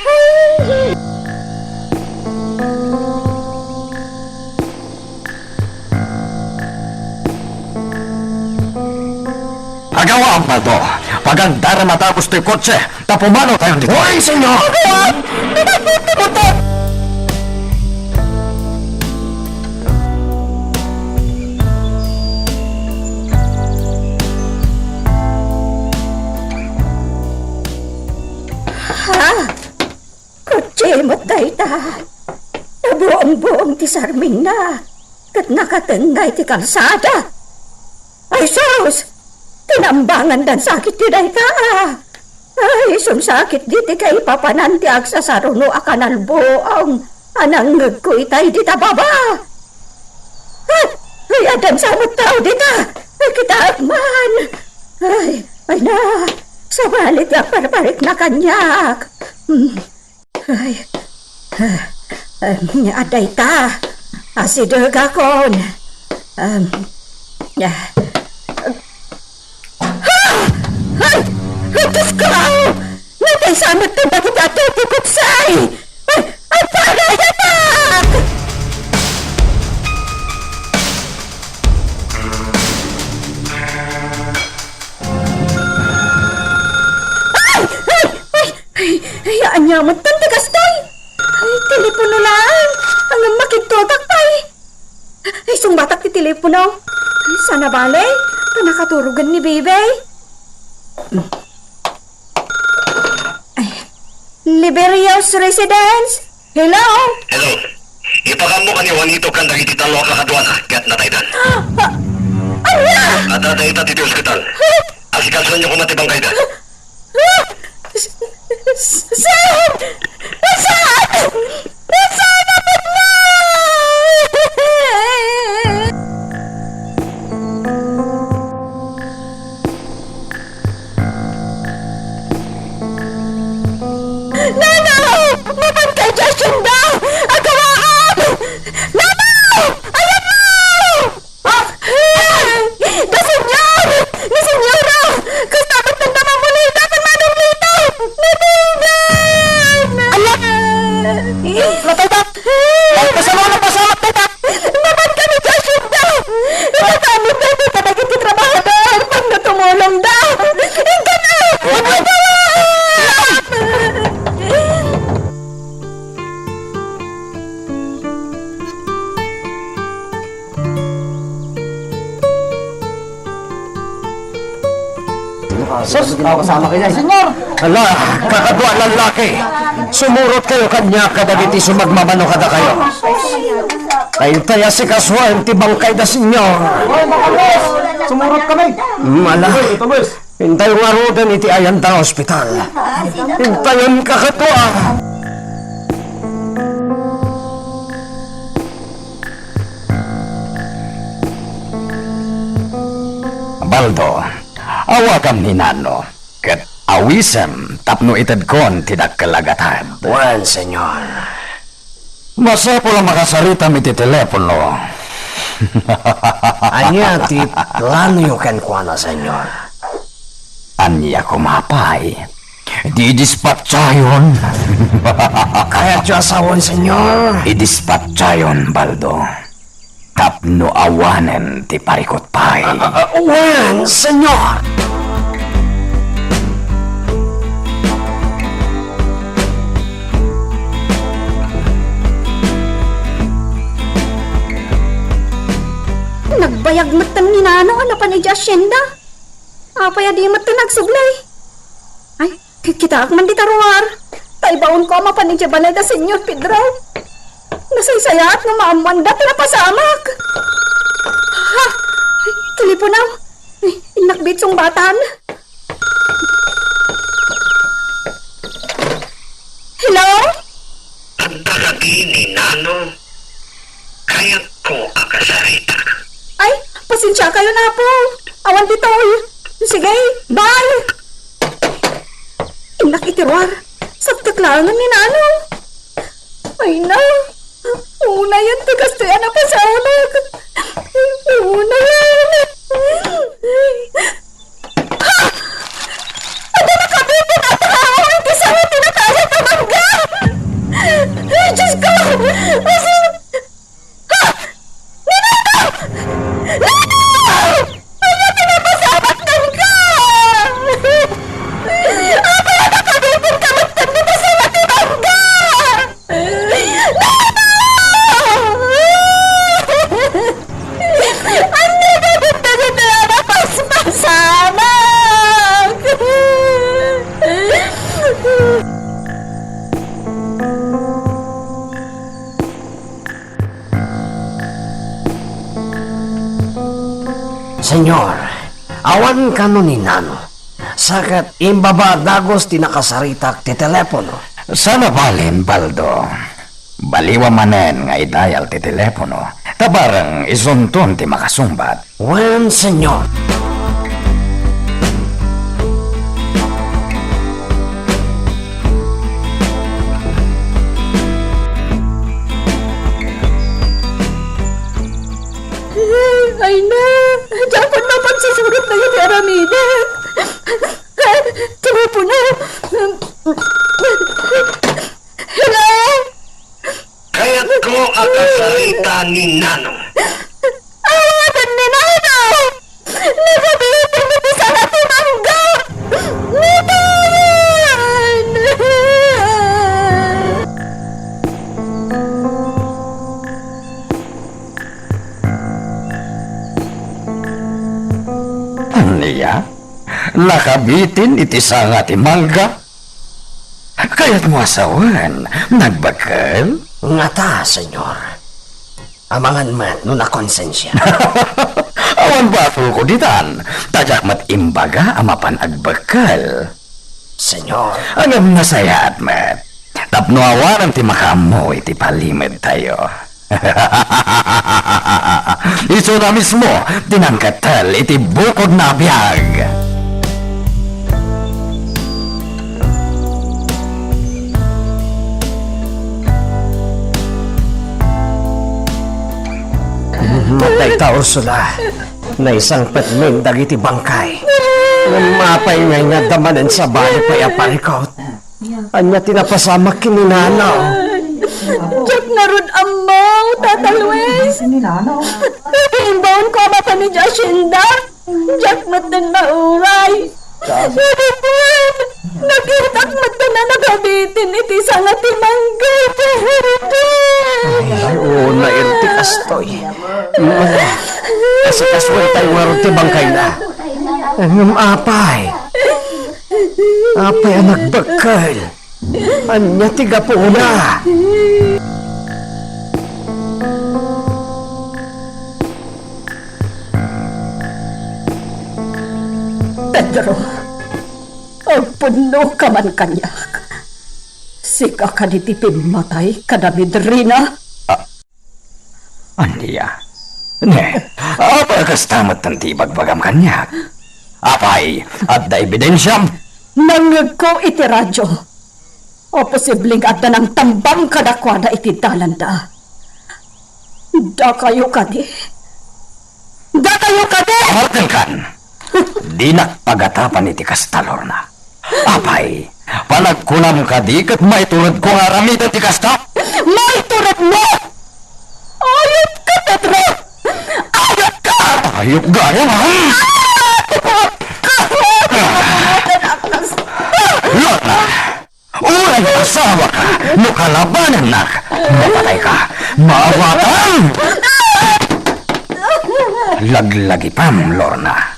Ay! Agawa, Baldo. Pagangdarem a dagus toy kotse, ta pumanaw tayon ditoy. Hoy, senyor! Agawa! Pinagmutmut ti motor! Ha? Kotse met dayta. Nabuongbuong ti sarmingna, ket nakatengnga iti kalsada. Ay sus! Tinambangandan sakit ti dayta. Ay, sunsakit diti kaipapanan ti agsasaruno a kanalbuong. a nangngegko itay dita baba. Ah, ay, adda sa met tao dita. Ay, kitaek man. Ay, ay na. Sabali ti agparparikna kaniak. Hmm. Ay, ah, ah, adda ita. Asidegakon. Um, ah. Ah! Ay! Ay, Diyos ko! Natay sa amat ng bakit ato ti kutsay! Ay! Ay, para, anak! Ay! Ay! Ay! Ay! Ay, ania met ti kastoy? Ay, telepono laeng. Ngem makidtutak pay. Ay, sungbatak ti telepono. Ay, sana bale. Ta nakaturogen ni Bebe. Ay, Liberia's Residence. Hello? Hello. Ipakammo kan ni Juanito kan dagiti tallo a kakaduana ket nataydan. Ah, ania? Adda dayta ditoy ospital. Asikasuenyo koma ti bangkayda. Ah! Saan? Saan? Saan ang bangkay? Nano! Mapan kay Jacinda! Agawaan! Nano! Ayan mo! Ah! Da Señor! Ni Señora! Kasta met nanda mamulay da kan Manong Lito! Nataydan! Ala! Nataydan! Ay, pasama na, pasama, taydan! Mapan kami, Jacinda! Ipatawag na ito kadagiti trabahador! Pag natumulong da! Ingkan na! Ano ba? Sus, kasama ka dyan. Señor! Ala, kakadua a lallaki. Sumurot kayo kaniak kadagiti sumagmamano kadakayo. Kayatyo a sikasuen ti bangkay da, Señor. Sumurot kami. Mm, ala. Ito, boss. Intayo ngaruden iti ayan ta ospital. Intayon kakadua. Baldo, awagam ni Nano, ket awisem tapno itedkon ti dakkel a gatad. Wen, Señor. Masapul a makasaritam iti telepono. Ania ti planoyo kenkuana, Señor? Ania koma pay? Didispatsayon. Kayatyo a sawen, Señor? Idispatsayon, Baldo. Tapno awanen ti parikut pay. Ah, ah, ah, wen, Señor! Nagbayag metten ni Nano a napan idiay asienda. Apay a di metten agsublay? Ay, Ki-, kitaak man dita ruar. Ta ibaonko a mapan idiay balay da Señor Pedro. Nasaysayaat no maammoanda ti napasamak. Ha? Telepono. Ay, innak bitsong batan. Hello? Adda kadi ni Nano? Kayatko a kasarita. Ay, pasensiakayon, Apo. Awan ditoy. Sige, bye. Innak iti ruar. Saktak laengen ni Nano. Ay na. Unayen ti kastoy a napasamak. Unayen. Ha! Adda nakabitin a tao iti sanga ti natayat a mangga! Ay, Diyos ko! Asin! Ha! Ninano! Ninano! Ania ti napasamak kenka? Apay a nakabitin ka met ken dita sanga ti mangga? Ania dagiti dagiti a napaspasamak? Señor, awan kano ni Nano. Sa ket imbaba a dagus ti nakasaritak ti telepono. Sana balen, Baldo. Baliwam manen nga i-dial ti telepono, ta bareng isunton ti makasungbat. Wen, Señor. Ay na, diak pay mapagsusurot dagiti aramidek. Telepono. Hello? Kayatko a kasarita ni Nanong. Awaten ni Nanong! Nagabiit iti sanga ti mangga! Natayan! Ania? Nakabitin iti sanga ti mangga? Kayatmo a sawen, nagbekkel? Ngata, Señor. Amangan met no nakonsensia. Awan basolko ditan, ta diak met imbaga a mapan agbekkel. Señor. Ngem nasayaat met, tapno awanen ti makaammo iti palimedtayo. Isuna mismo ti nangkettel iti bukodna a biag. Matay ta, Ursula. Naisangpetmin dagiti bangkay. Ngem apay nga inadda manen sabali pay a parikut? Ania ti napasamak ken ni Nana? Diak ngarud ammo, Tata Luis. Idi imbaonko a mapan idiay asienda, diak metten nauray. Idi wen, nakitak metten a nakabitin iti sanga ti mangga ti Herden. Ay, unay ti kastoy. Asikasuentayo ngarud ti bangkayna. Ngem apay? Apay a nagbekkel? Ania ti gapuna? Pedro, agpunnoka man kaniak. Sika kadi ti pimmatay kada midrina? Ah, Ania? Ne, apay a kasta met ti ibagbagam kaniak? Apay, adda ebidensiam? Nangngegko iti radio. O, posible nga adda nangtambang kadakuada iti dalanda. Dakayo kadi? Dakayo kadi? Martelkan! Dinak pagatapan iti kasta, Lorna. Apay, panagkunam kadi ket maituredko nga aramiden ti kasta? Maituredmo! Ayupka, Pedro! Ayupka! Ayup gayam, ha? Ah! Ayupka! Lorna! Uray asawaka, no kalabanennak, mapatayka, maawatan! Laglagipam, Lorna.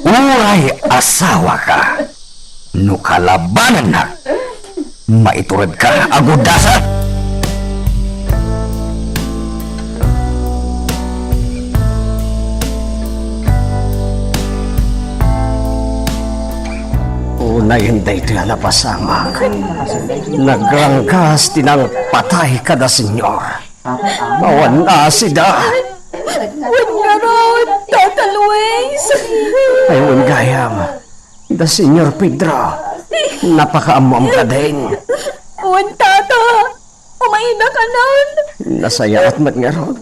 Uray asawaka, no kalabanennak, maituredka a gudasat! Unayen daytoy a napasamak. Nagranggas ti nangpatay kada Señor. Awan asida. Wen ngarud, Tata Luis. Ay, wen gayam. Da Señor Pedro. Napakaammoam kadin. Wen, Tata. Umayda kanan. Nasayaat met ngarud.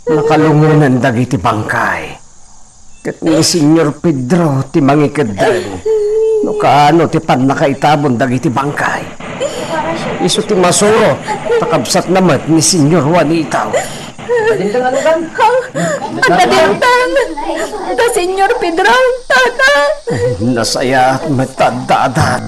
Nakalungonen dagiti bangkay. Ket ni Señor Pedro ti mangikeddeng no kaano ti pannakaitabon dagiti bangkay. Isu ti masurot, ta kabsatna met ni Señor Juanito. Ha? Adda dimtang! Da Señor Pedro, Tata! Nasayaat met ta adda adat.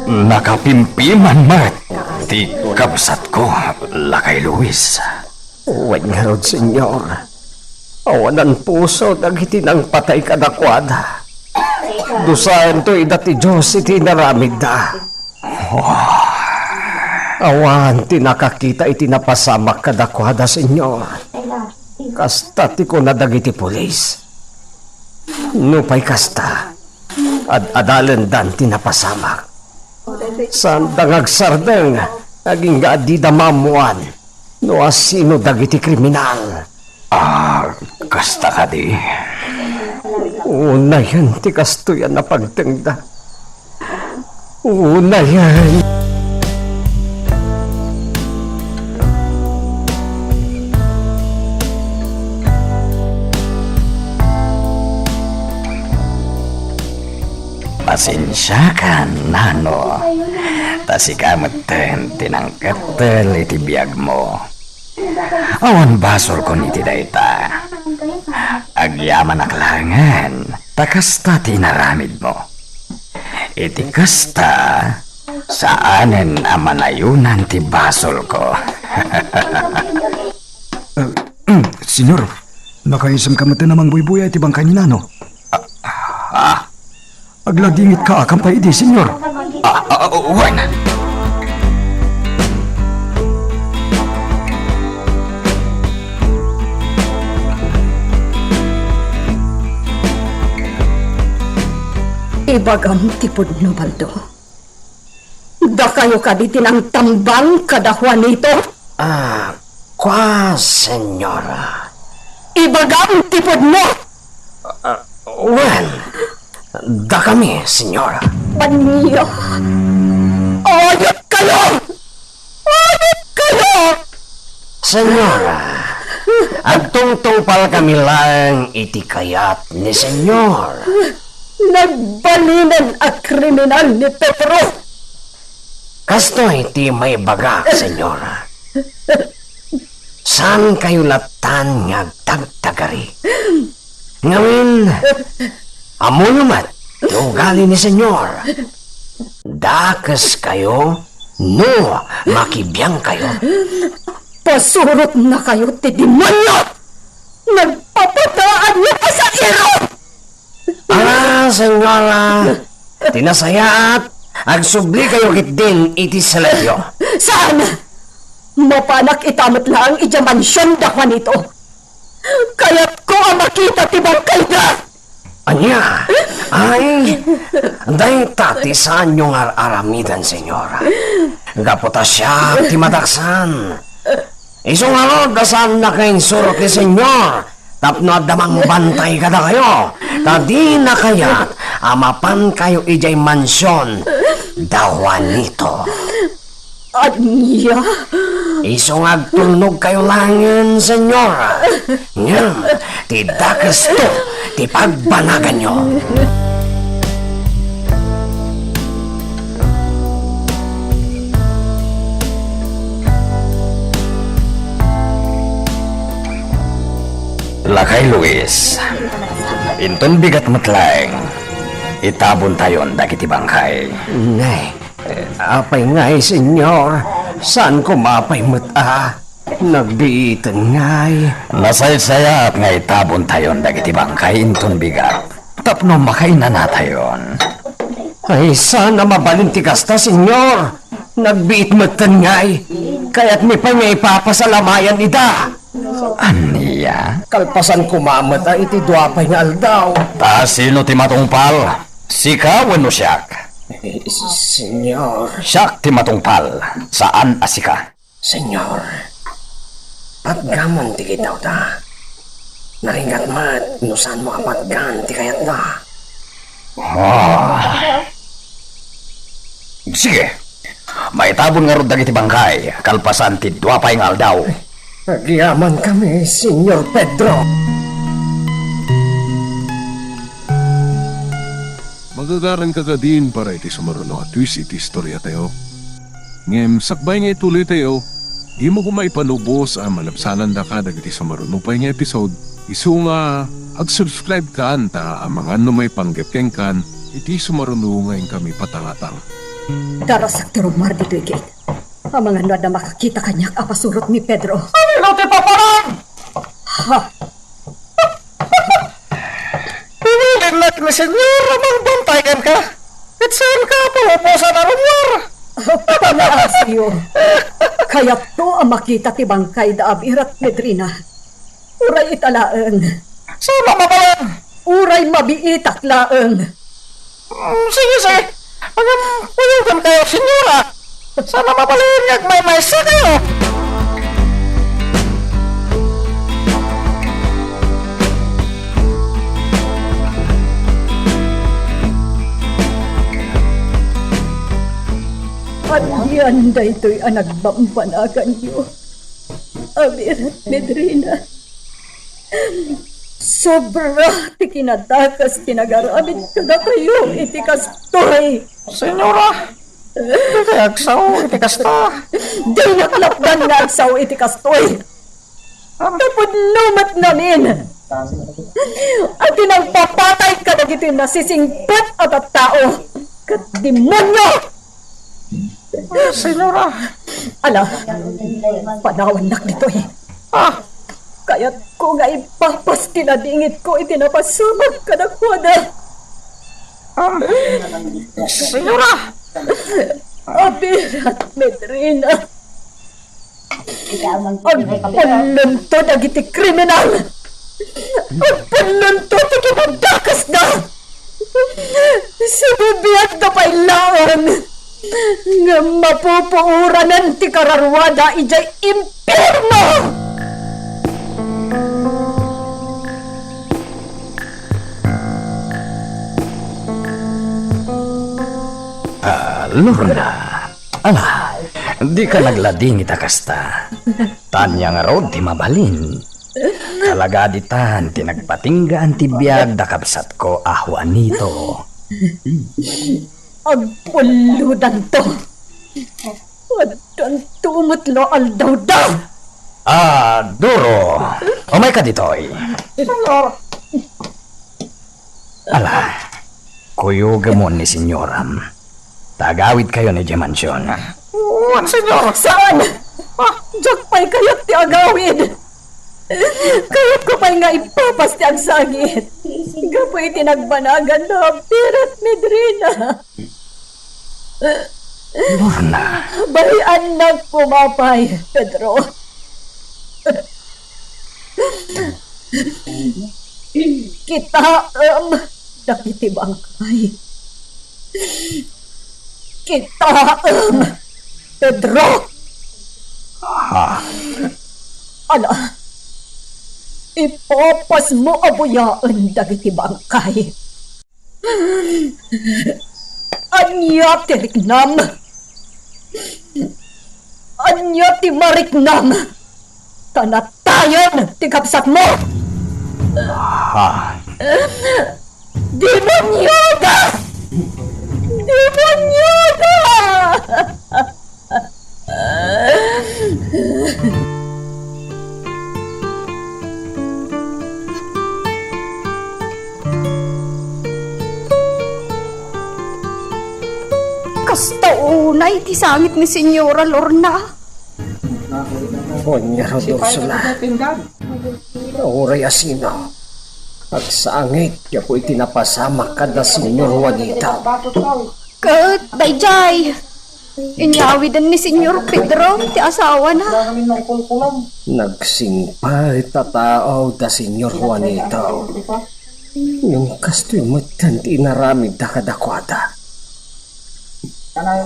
Nakapimpiman met ti kabsatko, Lakay Luis. Wen ngarud, Señor, awanan puso dagiti nangpatay kadakuada. Dusaento ida ti Dios iti inaramidda. Awan ti nakakita iti napasamak kadakuada, Señor. Kasta ti kuna dagiti pulis. Nupay kasta, ad-adalendan ti napasamak. Saanda nga agsardeng, agingga a dida maammoan no asino dagiti kriminal. Ah, kasta kadi? Unayen ti kastoy a napagtengda. Unayen. Pasensiakan, nano. Ta sika metten ti nangkettel iti biagmo. Awan basolkon iti dayta. Agyamanak laengen, ta kasta ti inaramidmo. Iti kasta, saanen a manayonan ti basolko. Eh, Senyor, nakaisem ka met a mangbuybuya iti bangkay ni Nano? Ah, ah, Agladingit ka, akan pay idi, Senyor? Ah, ah, ah, wen. Ibagam ti pudno, Baldo. Dakayo kadi ti nangtambang kada Juanito? Ah, kua, Senyora. Ibagam ti pudno! Ah, wen, dakami, Senyora. Ania? Ayat kayo! Ayat kayo! Senyora, agtungtungpalkami laeng iti kayat ni Senyor. Nagbalinen a kriminal ni Pedro. Kastoy ti maibagak, Senyora. Saankayo lattan nga agtagtagari. Ngamin, ammoyo met ti ugali ni Senyor. Dakeskayo no makibiangkayo. Pasurotnakayo ti demonio! Nagpapataanyo a sairo! Ah, Senyora, ti nasayaat, agsublikayo ketdin iti selebyo. Saan? Mapanak ita met laeng idiay mansion da Juanito. Kayatko a makita ti bangkayda. Ania? Ay, dayta ti saanyo nga ar-aramiden, Senyora. Gapu ta siak ti madaksan. Isu ngarud a saannakayo insurot ni Senyor tapno adda mangbantay kadakayo, ta dina kayat a mapankayo idiay mansion da Juanito. Ania? Isu nga agtulnogkayo laengen, Senyor. Ngem ti dakesto ti pagbanaganyo. Lakay Luis, inton bigat met laeng, itabontayon dagiti bangkay. Nay, eh, apay ngay, Senyor? Saan koma pay met a? Nagbiiten ngay. Nasaysayaat nga itabontayon dagiti bangkay inton bigat tapno makainanatayon. Ay, saan a mabalin ti kasta, Senyor. Nagbiit metten ngay. Kayatmi pay nga ipapasalamayan ida. Ania? Kalpasan koma met a iti dua pay nga aldaw. Ta sino ti matungpal? Sika wenno siak? Eh, Senyor. Siak ti matungpal, saan a sika. Senyor, patgamon ti kidawda. Naringgat met no saanmo a patgan ti kayatda. Ah. Sige. Maitabon ngarud dagiti bangkay kalpasan ti dua pay nga aldaw. Agyamankami, Senyor Pedro. Magagaranka kadin para iti sumaruno a twist iti istoriatayo. Ngem sakbay nga ituloytayo, dimo koma ipanubos a malabsanandaka dagiti sumaruno pay nga episode, isu nga ag-subscribe kan ta amangan no maipanggep kenkan iti sumaruno nga inkami patangatang. Darasak ti rummuar ditoy gate. Amangan no adda makakita kaniak a pasurot ni Pedro. Ano ti paparan? Ha? Pinilinnak ni Senyor a mangbantay kenka. Ket saanka a palubosan a rummuar. Panaasiyo. Kayatko a makita ti bangkay da Abir ken Pedrina. Uray ita laeng. Saan a mabalin? uray mabiitak laeng. Mm, sige, sige. Ngem, kuyogem kayo, senyora. Sana mabalin nga agmaymaysa kayo. Anian daytoy a nagbambanaganyo, Abir, Medrina? Sobra ti kinadakas ti nagaramid kadakayo iti kastoy. Senyora, di kay agsao iti kasta. Dinak lapdan nga agsao iti kastoy. Tapno met ngamin a ti nangpapatay kadagiti nasisingpet a tattao ket demonio. Senyora. Ala, panawannak ditoy. Ah, kayatko nga ipapas ti nadingitko iti napasamak kadakuada. Ah, senyora. Abirat, Medrina. Agpullonto dagiti kriminal! Agpullonto ti kinadakasda! Sibibiagda pay laeng nga mapupuoranen ti kararuada idiay impierno! Ah, Lorna, ala, dika nagladingit a kasta. Ania ngarud ti mabalin? Talaga ditan ti nagpatinggaan ti biag da kabsatko a Juanito. Agpullodanto. Addanto met la aldawda. Ah, Duro. Umayka ditoy. Ala, kuyogemon ni senyoram. Ta agawidkayon idiay mansion. Wen, senyor. Saan? Ah, diak pay kayat ti agawid. Kayatko pay nga ipapas ti agsangit. Gapu iti nagbanagan da Abir ket Medrina. Lorna. Baliannak koma pay, Pedro. Kitaem dagiti bangkay. Kitaem, Pedro! Ah. Ala, ipapasmo a buyaen dagiti bangkay. Ania ti riknam? Ania ti mariknam? Ta natayen ti kabsatmo! Ah. Demonioda! Demonioda! Kasta unay ti sangit ni Senyora Lorna. Ania ngarud, Ursula? Uray asino, agsangit gapu iti napasamak kada Senyor Juanito. Ket daydiay, inyawiden ni Senyor Pedro ti asawana. Nagsingpet a tao da Senyor Juanito. Ngem kastoy metten ti inaramidda kadakuada.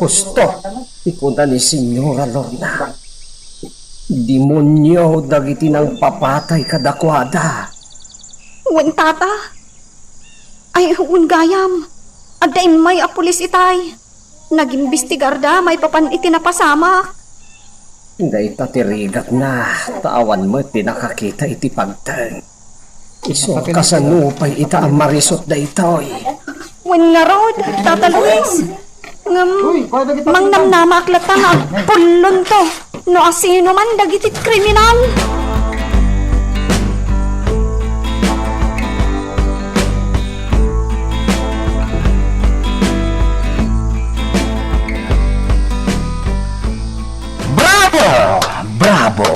Husto ti kuna ni Senyora Lorna. Demonio dagiti nangpapatay kadakuada. Wen, tata. Ay, wen gayam. Adda immay a pulis itay. Nagimbestigarda maipapan iti napasamak. Dayta ti rigatna, ta awan met ti nakakita iti pagteng. Isu a kasano pay ita a marisut daytoy? Wen ngarud, Tata Luis, ngem mangnamnamaak latta nga agpullonto no asino man dagiti kriminal. Bravo! Bravo!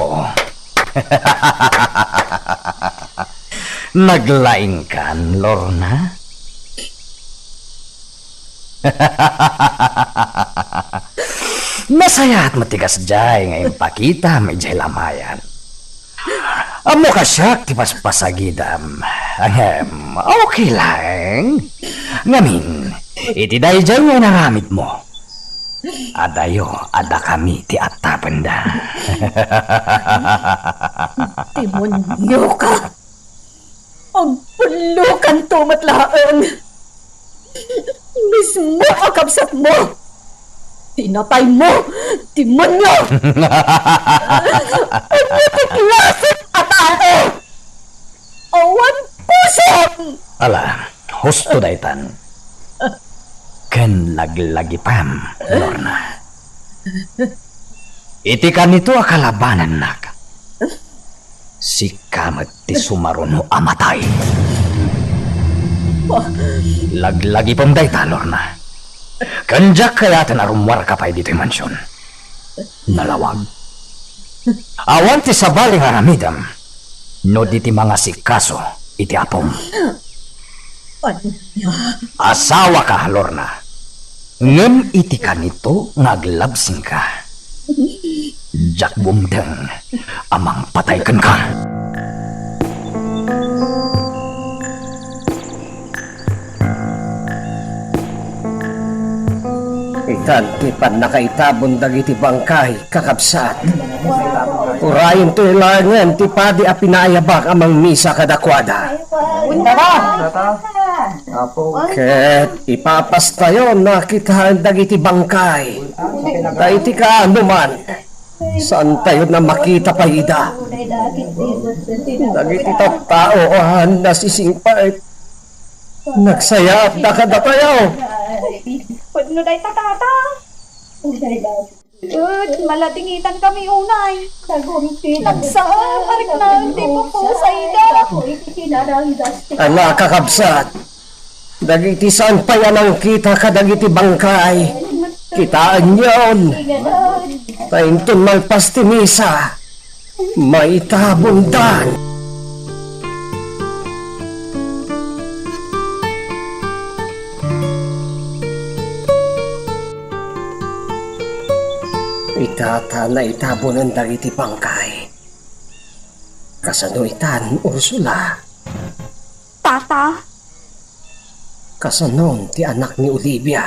Naglaingkan, Lorna? Nasayaat met ti kasdiay nga impakitam idiay lamayan. Ammok a siak ti paspasagidam. Ahem, okay laeng. Ngamin, iti daydiay nga inaramidmo, adayo a dakami ti attabenda. Demonioka! Agpullokanto met laeng! Mismo a kabsatmo! Tinataymo, demonio! Ania ti klaseng a tao? Awan pusom! Ala, husto daytan. Ken laglagipam, Lorna. Iti kanito a kalabanannak, sika met ti sumaruno a matay. Laglagipem dayta, Lorna. Ken diak kayaten a rummuarka pay ditoy mansion. Nalawag. Awan ti sabali nga aramidem no di ti mangasikaso iti apom. Ania? Asawaka, Lorna. Ngem iti kanito nga aglabsingka, diak bumteng a mangpatay kenka. Itan ti pannakaitabon dagiti bangkay, kakabsat. Urayento laengen ti padi a pinaayabak a mangmisa kadakuada. Ket ipapastayon a kitaen dagiti bangkay. Ta iti kaano man, saantayon a makita pay ida. Dagiti tattao a nasisingpet, nagsayaatda kadatayo. Pudno dayta, tata. Ket, maladingitankami unay. Nagsao, mariknaan ti pupusayda. Ala, kakabsat, dagiti saan pay a nangkita kadagiti bangkay, kitaenyon. Ta inton malpas ti misa, maitabondan. Ita ta naitabonen dagiti bangkay. Kasano itan, Ursula? Tata? Kasanon ti anak ni Olivia?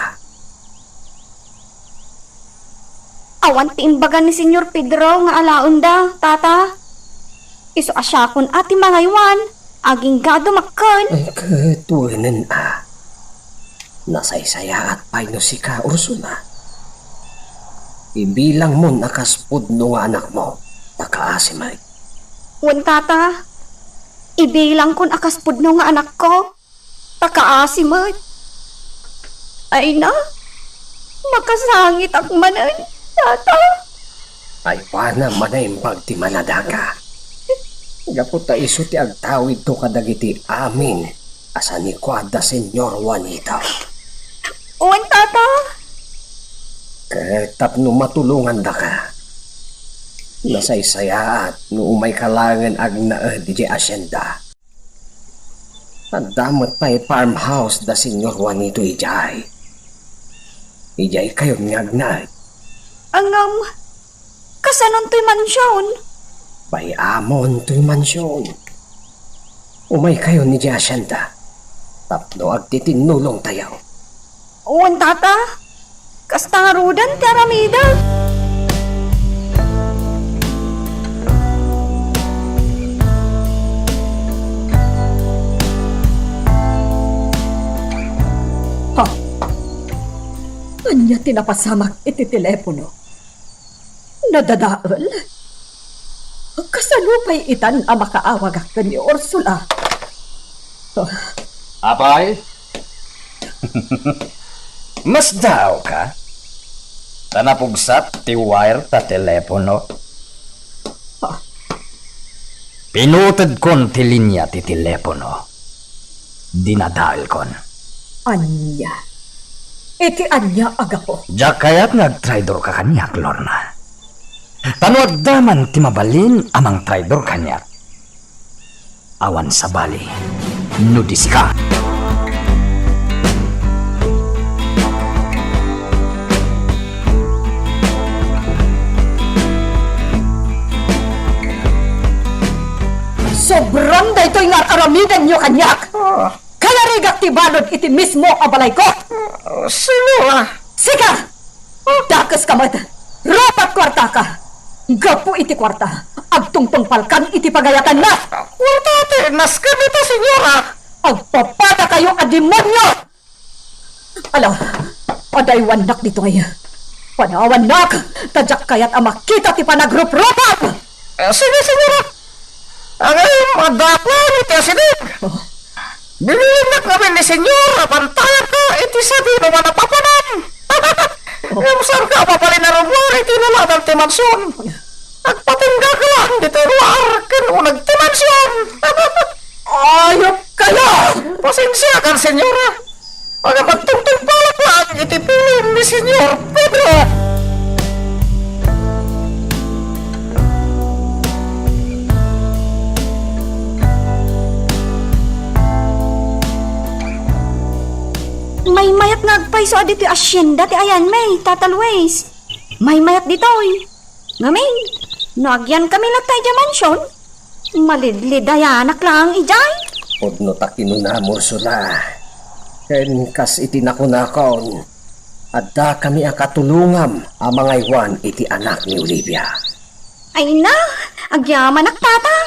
Awan ti imbaga ni Señor Pedro nga alaenda, tata. Isu a siakon a ti mangaywan, agingga dumakkel. Ay, ket wenen a. Nasaysayaat pay no sika, Ursula. Ibilangmon a kas pudno nga anakmo, ta kaasi met. Wen, tata. Ibilangkon a kas pudno nga anakko. Ta kaasi met. Ay na, makasangitak manen, tata. Ay, pana manaimbag ti manadaka. Gapu ta isu ti agtawidto kadagiti amin a sanikuada, Señor Juanito. Wen, tata. Ket tapno matulongandaka, nasaysayaat no umayka laengen agnaed idiay asienda. Adda met pay farmhouse da Señor Juanito idiay. Idiay kayon nga agnaed. Ngem, kasanon toy mansion? Bay-amon toy mansion. Umay kayon idiay asienda tapno agtitinnulongtayo. Wen, tata, kasta ngaruden ti aramidek. Ha? Ania ti napasamak iti telepono? Nadadael? Kasano pay itan a makaawagak ken ni Ursula? Apay? Masdaawka? Ta napugsat ti wire ta telepono. Ah. Pinutedkon ti linia ti telepono. Dinadaelkon. Ania? Iti ania a gapu? Diak kayat nga agtraidorka kaniak, Lorna. Ta no adda man ti mabalin a mangtraidor kaniak, awan sabali no di sika. Sobran daytoy nga ar-aramidenyo kaniak. Ah. Kayarigak ti balud iti mismo a balayko. Ah, Senyora. Sika! Dakeska met. Rupat kuartaka. Gapu iti kuarta, agtungtungpalkan iti pagayatanna. Kuarta ti nasken ita, Senyora. Agpapadakayo a demonio! Ala, adaywannak ditoy. Panawannak, ta diak kayat a makita ti panagruprupam! Eh, sige, Senyora. Ngem, adda plan iti asideg. Oh. Bibilinnak ngamin ni Senyora, bantayanka iti sadino nga napapanam. Ngem saanka a mabalin a rummuar iti laladan ti mansion. Agpatingga ka lang ditoy ruar ken uneg ti mansion. Ayop kayo! Pasensiakan, Senyora. Agpagtungtungpalak lang iti pilim ni Senyor Pedro. Maymayat nga agpayso a ditoy asyenda ti ayanmi, Tata Luis. Maymayat ditoy. Ngamin, no agyankami latta idiay mansion, malidlidayanak laeng idiay. Pudno ta kinunam, Ursula. Ken kas iti nakunakon, addakami a katulongam a mangaywan iti anak ni Olivia. Ay na, agyamanak, Tata.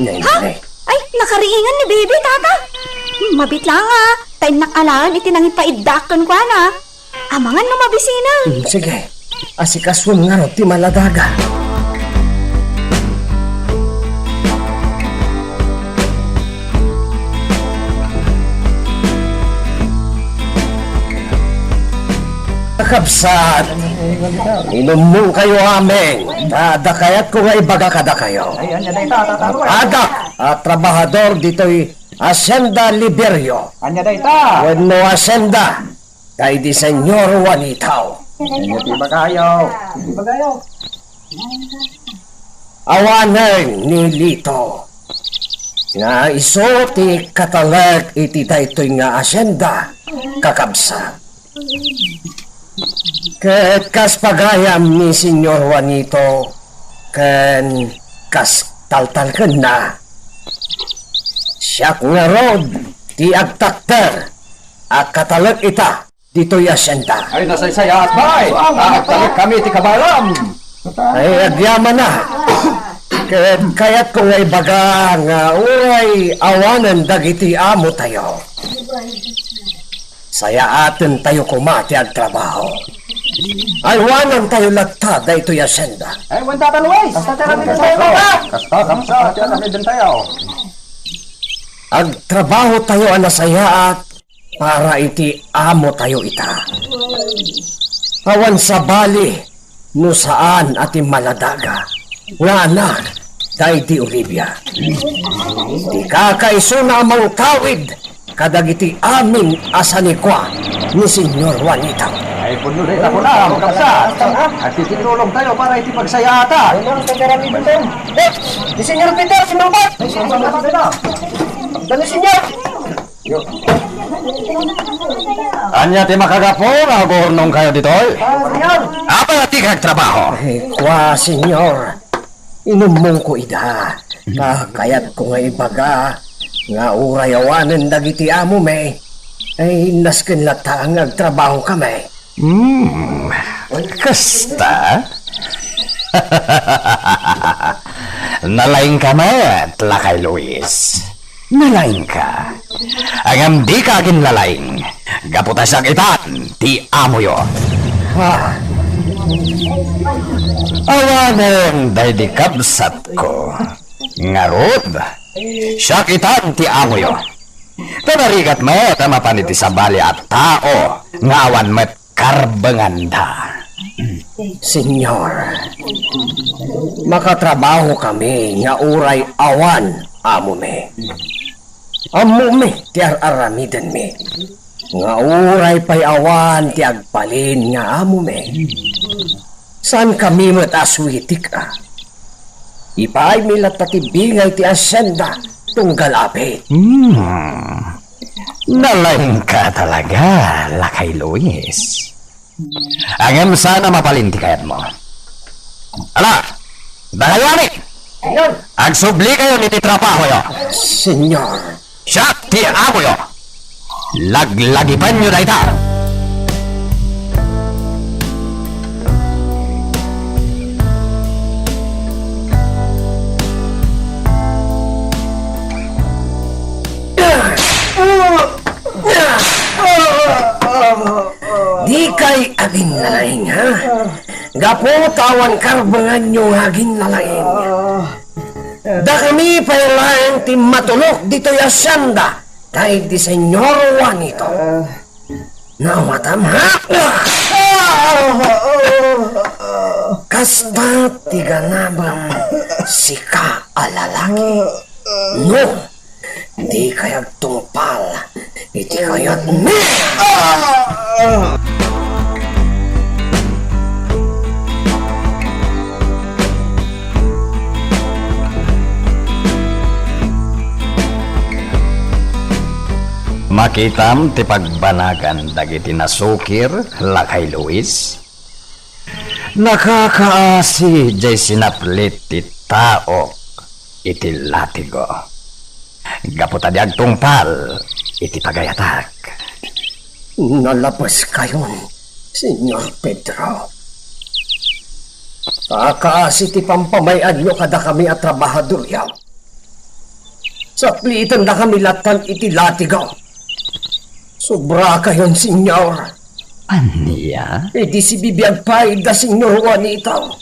Nay, Ha? nay. Ay, nakariingan ni Bibi, Tata. Mabit lang, ah. Ta innak alaen iti nangipaiddak kenkuana. Amangan no mabisina. Hmm, sige. Asikasuem ngarud ti maladaga. Kakabsat, inummongkayo amin, ta adda kayatko nga ibaga kadakayo. Ay, ania dayta, Tata Luis? Adda a trabahador ditoy Hacienda Liberio. Ania dayta? Wenno Hacienda daydi Senyor Juanito. Ania ti ibagayo? Ibagayo. Awanen ni Lito nga isu ti katalek iti daytoy nga hacienda, kakabsat. Ket kas pagayam ni Senyor Juanito ken kas taltalkenna, siak ngarud ti agtakder a katalek ita ditoy hacienda. Ay, nasaysayaat, bay! Agtalekami iti kabaelam! Ay, agyamanak. Ket kayatko nga ibaga nga uray awanen dagiti amotayo, sayaatentayo koma ti agtrabaho. Aywanentayo latta daytoy hacienda. Ay, wen, Tata Luis! Kasta ti aramidentayo, Tata! Kasta, kasta ti aramidentayo. Agtrabahotayo a nasayaat para iti amotayo ita. Awan sabali no saan a ti maladaga nga anak daydi Olivia. Ti kakaisuna a mangtawid kadagiti amin a sanikua ni Senyor Juanito. Ay, pudno dayta kunam, kakabsat. Agtitulongtayo para iti pagsayaatan. Ay, no, sa karamitan. Eh, ni Senyor Peter, si Mangkot. Ay, Senyor Peter. Dali, Senyor. Ania ti makagapu nga agurnongkayo ditoy? Ah, Senyor. Apay a dika agtrabaho? Eh, kua, Senyor. Inummongko ida. Ta kayatko nga ibaga nga uray awanen dagiti amomi, ay nasken latta nga agtrabahokami. Hmm, kasta? Nalaingka met, Lakay Luis. Nalaingka. Ngem dika aginlalaing, gapu ta siak itan ti amoyo. Ha? Awanen daydi kabsatko. Ngarud, siak itan ti amoyo. Ta narigat met a mapan iti sabali a tao nga awan met karbenganda. Senyor, makatrabahokami nga uray awan amomi. Ammomi ti ar-aramidenmi, nga uray pay awan ti agbalin nga amomi. Saankami met a suitik a. Ipaaymi latta ti bingay ti hacienda tunggal apit. Hmm. Nalaingka talaga, Lakay Luis. Ngem saan a mabalin ti kayatmo. Ala, dakayo amin! Senyor. Agsublikayon iti trabahoyo. Senyor. Siak ti amoyo. Laglagipenyo dayta. Dikay aginlalaing, ha? Gapu ta awan karbenganyo nga aginlalaing. Dakami pay laeng ti matulok ditoy hacienda, ta idi Senyor Juanito. Nawatam, ha? Kasta ti ganabem, sika a lalaki. No, dikay agtungpal iti kayatmi. Makitam ti pagbanagan dagiti nasukir, Lakay Luis. Nakakaasi jay sinaplit ti taok iti latigo. Gapu ta di agtungpal iti pagayatak. Nalabeskayon, Senyor Pedro. Kakaasi ti pampamay-anyo kadakami a trabahadoryo. Saplitendakami lattan iti latigo. Sobrakayon, Senyor. Ania? Idi sibibiag pay da Senyor Juanito,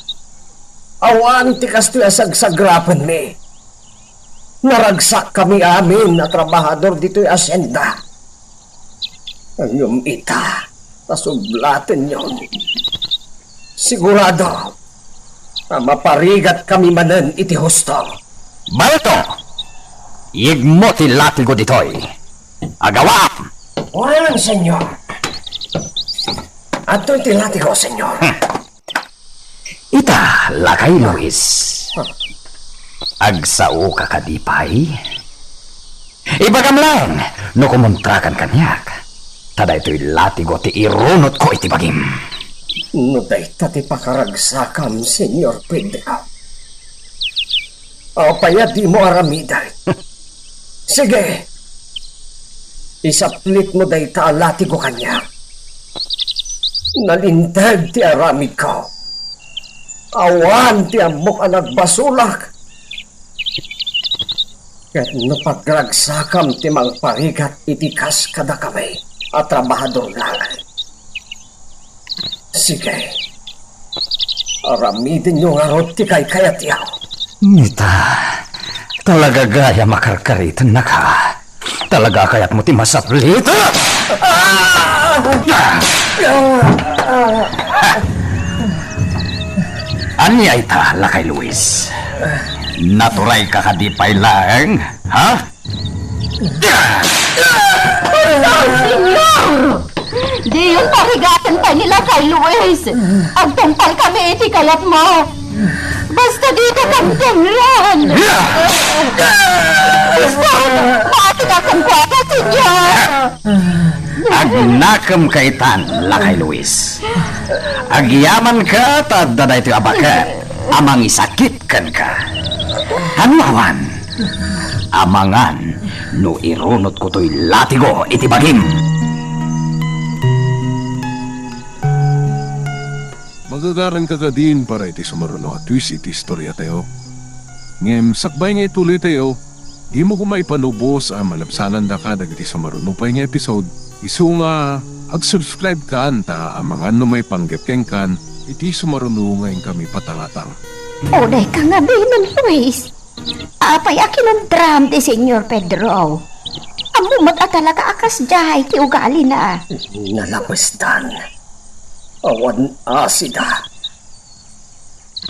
awan ti kastoy a sagsagrapenmi. Naragsakkami amin a trabahador ditoy hacienda. Ngem ita, ta sublatenyon. Sigurado a maparigatkami manen iti husto. Balto! Yegmo ti latigo ditoy. Agawam! Wen, Senyor. Adtoy ti latigo, Senyor. Hmm. Ita, Lakay Luis. Agsaoka kadi pay? Ibagam laeng no kumontrakan kaniak, ta daytoy latigo ti irunotko iti bagim. No dayta ti pakaragsakam, Senyor Pedro, apay a dimo aramiden? Sige, isaplitmo dayta a latigo kaniak. Nalinteg ti aramidko. Awan ti ammok a nagbasolak. Ket no pagragsakam ti mangparigat iti kas kadakami a trabahador laeng, sige, aramidenyo ngarud ti kaykayatyo. Ita, talaga gayam a karkaritennaka. Talaga a kayatmo ti masaplit? Ania ita, Lakay Luis? Naturayka kadi pay laeng, ha? Pardon, Senyor! Diyon parigaten pay ni Lakay Luis. Agtungpalkami iti kayatmo. Basta dika kamkamran. Basta, maakida kenkuana, Senyor. Agnakemka itan, Lakay Luis. Agyamanka ta adda daytoy a baket a mangisakit kenka. Ano awan? Amangan no irunotko toy latigo iti bagim. Magagaranka kadin para iti sumaruno a twist iti istoriatayo. Ngem sakbay nga ituloytayo, dimo koma ipanubos a malabsanandaka dagiti sumaruno pay nga episode. Isu nga ag-subscribe kan ta amangan no maipanggep kenkan iti sumaruno nga inkami patangatang. Unay ka nga, Benong Luis. Apay a kinundram ti Senyor Pedro? Ammo met a talaga a kasdiay ti ugalina. Nalabesdan. Awan asida.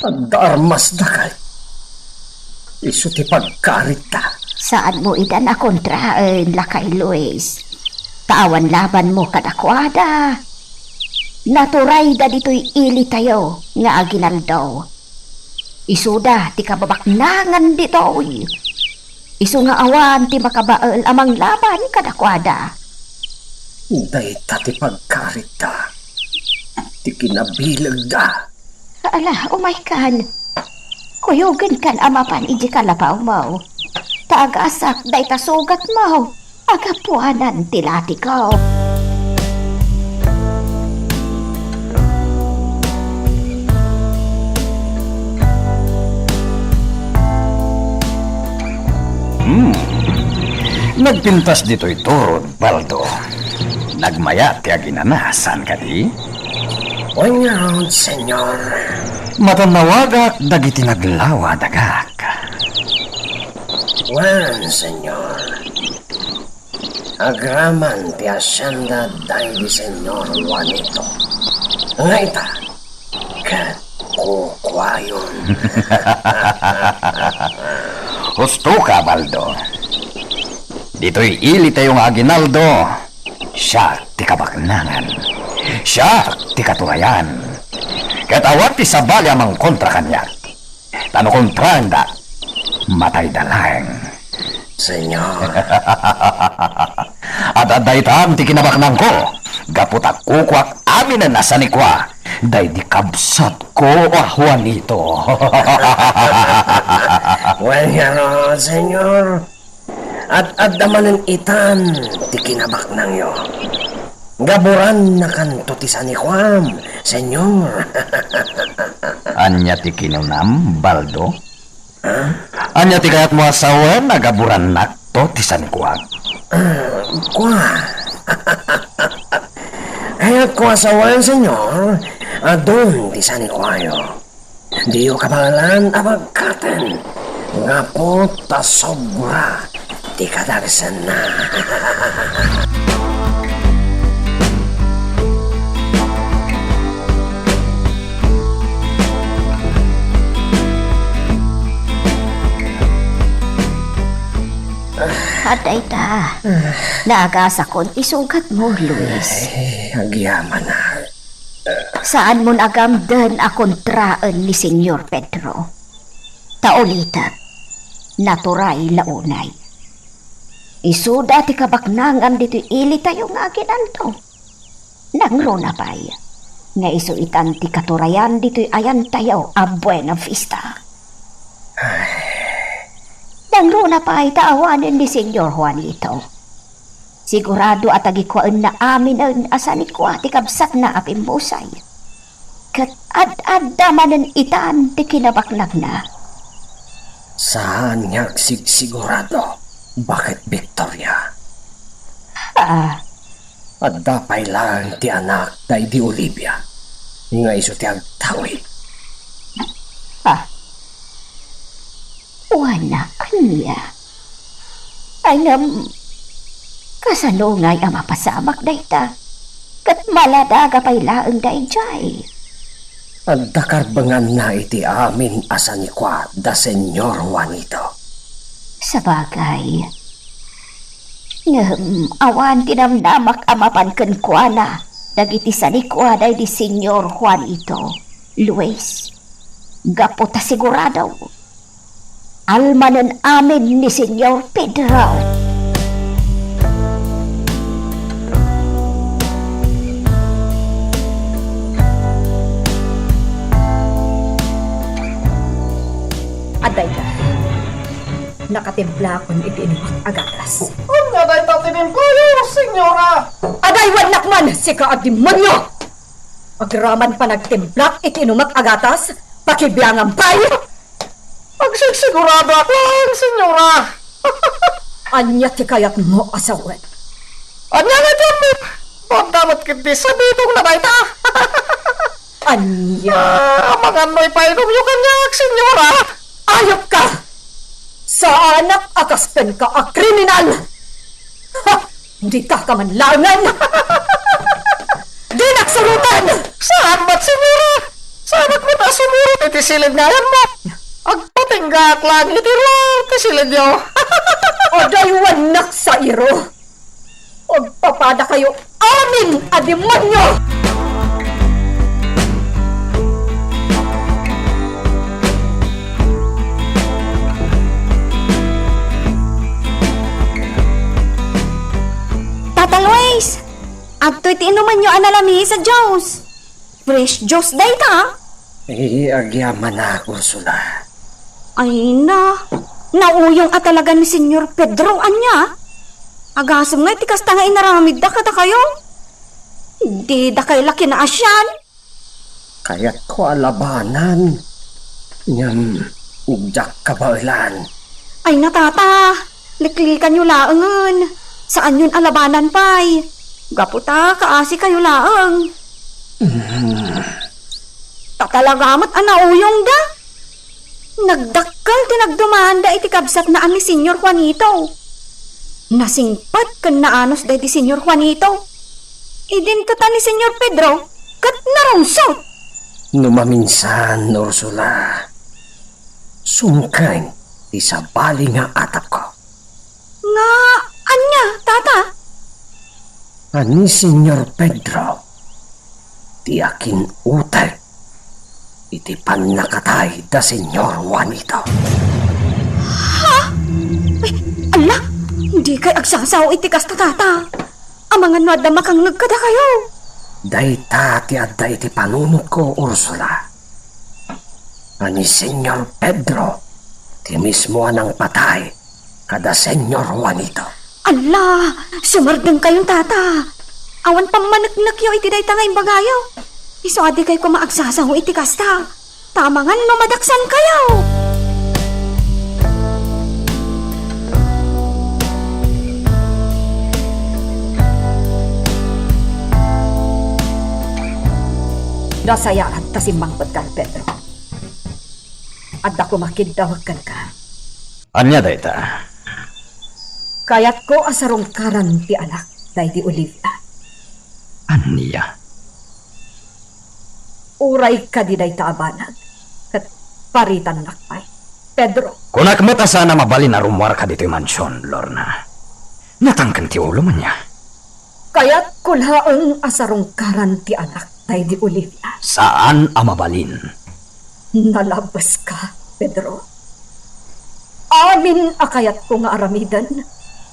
Adda armasda ket isu ti pagkaritda. Saanmo ida a kontraen, Lakay Luis. Ta awan labanmo kadakuada. Naturayda ditoy ilitayo nga aginaldo. Isuda ti kababaknangan ditoy. Isu nga awan ti makabael a manglaban kadakuada. Dayta ti pagkaritda, ti kinabilegda. Ala, umaykan. Kuyogenkan a mapan idiay kalapawmo. Ta agasak dayta sugatmo a gapuanan ti latiko. Hmm. Nagpintas ditoy turod, Baldo. Nagmayat ti aginana, saan kadi? Wen ngarud, Señor. Matannawagak dagiti naglawa dagak. Wen, Señor. Agraman ti asienda daydi Señor Juanito. Nga ita, ket kukuayon. Husto ka, Baldo. Ditoy ilitayo nga aginaldo, siak ti kabaknangan. Siak ti katurayan. Ket awan ti sabali a mangkontra kaniak. Ta no kontraenda, matayda laeng. Señor. Ad-adda itan ti kinabaknangko, gapu ta kukuak aminen a sanikua, daydi kabsatko a Juanito. Wen ngarud, Señor. Ad-adda manen itan ti kinabaknangyo. Gaburannakanto ti sanikuam, Señor. Ania ti kinunam, Baldo? Ha? Ania ti kayatmo a sawen a gaburannakto ti sanikuak? Ah, kua. Kayatko a sawen, Señor, a dun ti sanikuayo. Diyo kabaelan a bagkaten, gapu ta sobra ti kadagsenna. Adda ita. Naagasakon ti sugatmo, Luis. Ay, agyamanak. Saanmon a gamden a kontraen ni Señor Pedro. Ta ulitek, naturay la unay. Isuda ti kabaknangan ditoy ilitayo nga aginaldo. Nangruna pay nga isu itan ti katurayan ditoy ayantayo a Buena Vista. Nangruna pay ta awanen ni Señor Juanito. Sigurado a tagikuaenna aminen a sanikua ti kabsatna a pimmusay. Ket ad-adda manen itan ti kinabaknangna. Saan nga agsigsigurado, Baket Victoria. Ah. Adda pay laeng ti anak daydi Olivia, nga isu ti agtawid. Ah. Wen, ania? Ay, ngem, kasano ngay a mapasamak dayta? Ket maladaga pay laeng daydiay. Adda karbenganna iti amin a sanikua da Señor Juanito. Sabagay. Ngem awan ti namnamak a mapan kenkuana dagiti sanikua daydi Señor Juanito, Luis. Gapu ta sigurado, almanen amin ni Señor Pedro. Adda ita. Nakatimplakon iti inumak a gatas. Ania dayta tinimpla, señora? Adaywannak man, sika a demonio! Agraman panagtimplak iti inumak a gatas, pakibiangam pay! Agsigsiguradoak laeng, señora. Ania ti kayatmo a sawen? Ania nga ti ammom? Adda met ketdi sabitong na dayta. Ania? Ah, amangan no ipainumyo kaniak, señora. Ayupka! Saanak a kaspenka a kriminal! Ha! Dika ka man laengen! Dinak suroten! Saan met, señora? Saanak met a sumurot iti siled nga ayanmo. Agpatinggaak laeng iti ruar ti siledyo. Adaywannak, sairo! Agpapadakayo amin a demonio! Tata Luis, adtoy ti inumanyo a nalamiis a juice. Fresh juice dayta. Ay, agyamanak, Ursula. Ay na, nauyong a talaga ni Señor Pedro, ania? Agasem nga iti kasta nga inaramidda kadakayo. Didakay la kinaasian. Kayatko a labanan, ngem diak kabaelan. Ay na, tata, liklikanyo laengen. Saanyon a labanan pay. Gapu ta kaasikayo laeng. Mm. Ta talaga met a nauyongda. Nagdakkel ti nagdumaanda iti kabsatna a ni Señor Juanito. Nasingpet ken naanus daydi Señor Juanito. Idinto ta ni Señor Pedro ket narungsot. No maminsan, Ursula, sumrek ti sabali nga atapko. Nga ania, tata? A ni Señor Pedro ti akin-utek iti pannakatay da Señor Juanito. Ha? Ay, ala, dikay agsasao iti kasta, tata. Amangan no adda makangngeg kadakayo. Dayta ti adda iti panunotko, Ursula. A ni Señor Pedro ti mismo a nangpatay kada Señor Juanito. Ala, sumardengkayon, tata. Awan pammaneknekyo iti dayta nga imbagayo. Isu a dikay koma agsasao iti kasta. Ta amangan no madaksankayo. Nasayaat ta simmangpetkan, Pedro. Adda koma kiddawek kenka. Ania dayta? Kayatko a sarungkaran ti anak daydi Olivia. Ania? Uray kadi dayta a banag, ket paritannak pay, Pedro. Kunak met a saan a mabalin a rummuarka ditoy mansion, Lorna. Natangken ti ulom, ania? Kayatko laeng a sarungkaran ti anak daydi Olivia. Saan a mabalin. Nalabeska, Pedro. Amin a kayatko nga aramiden,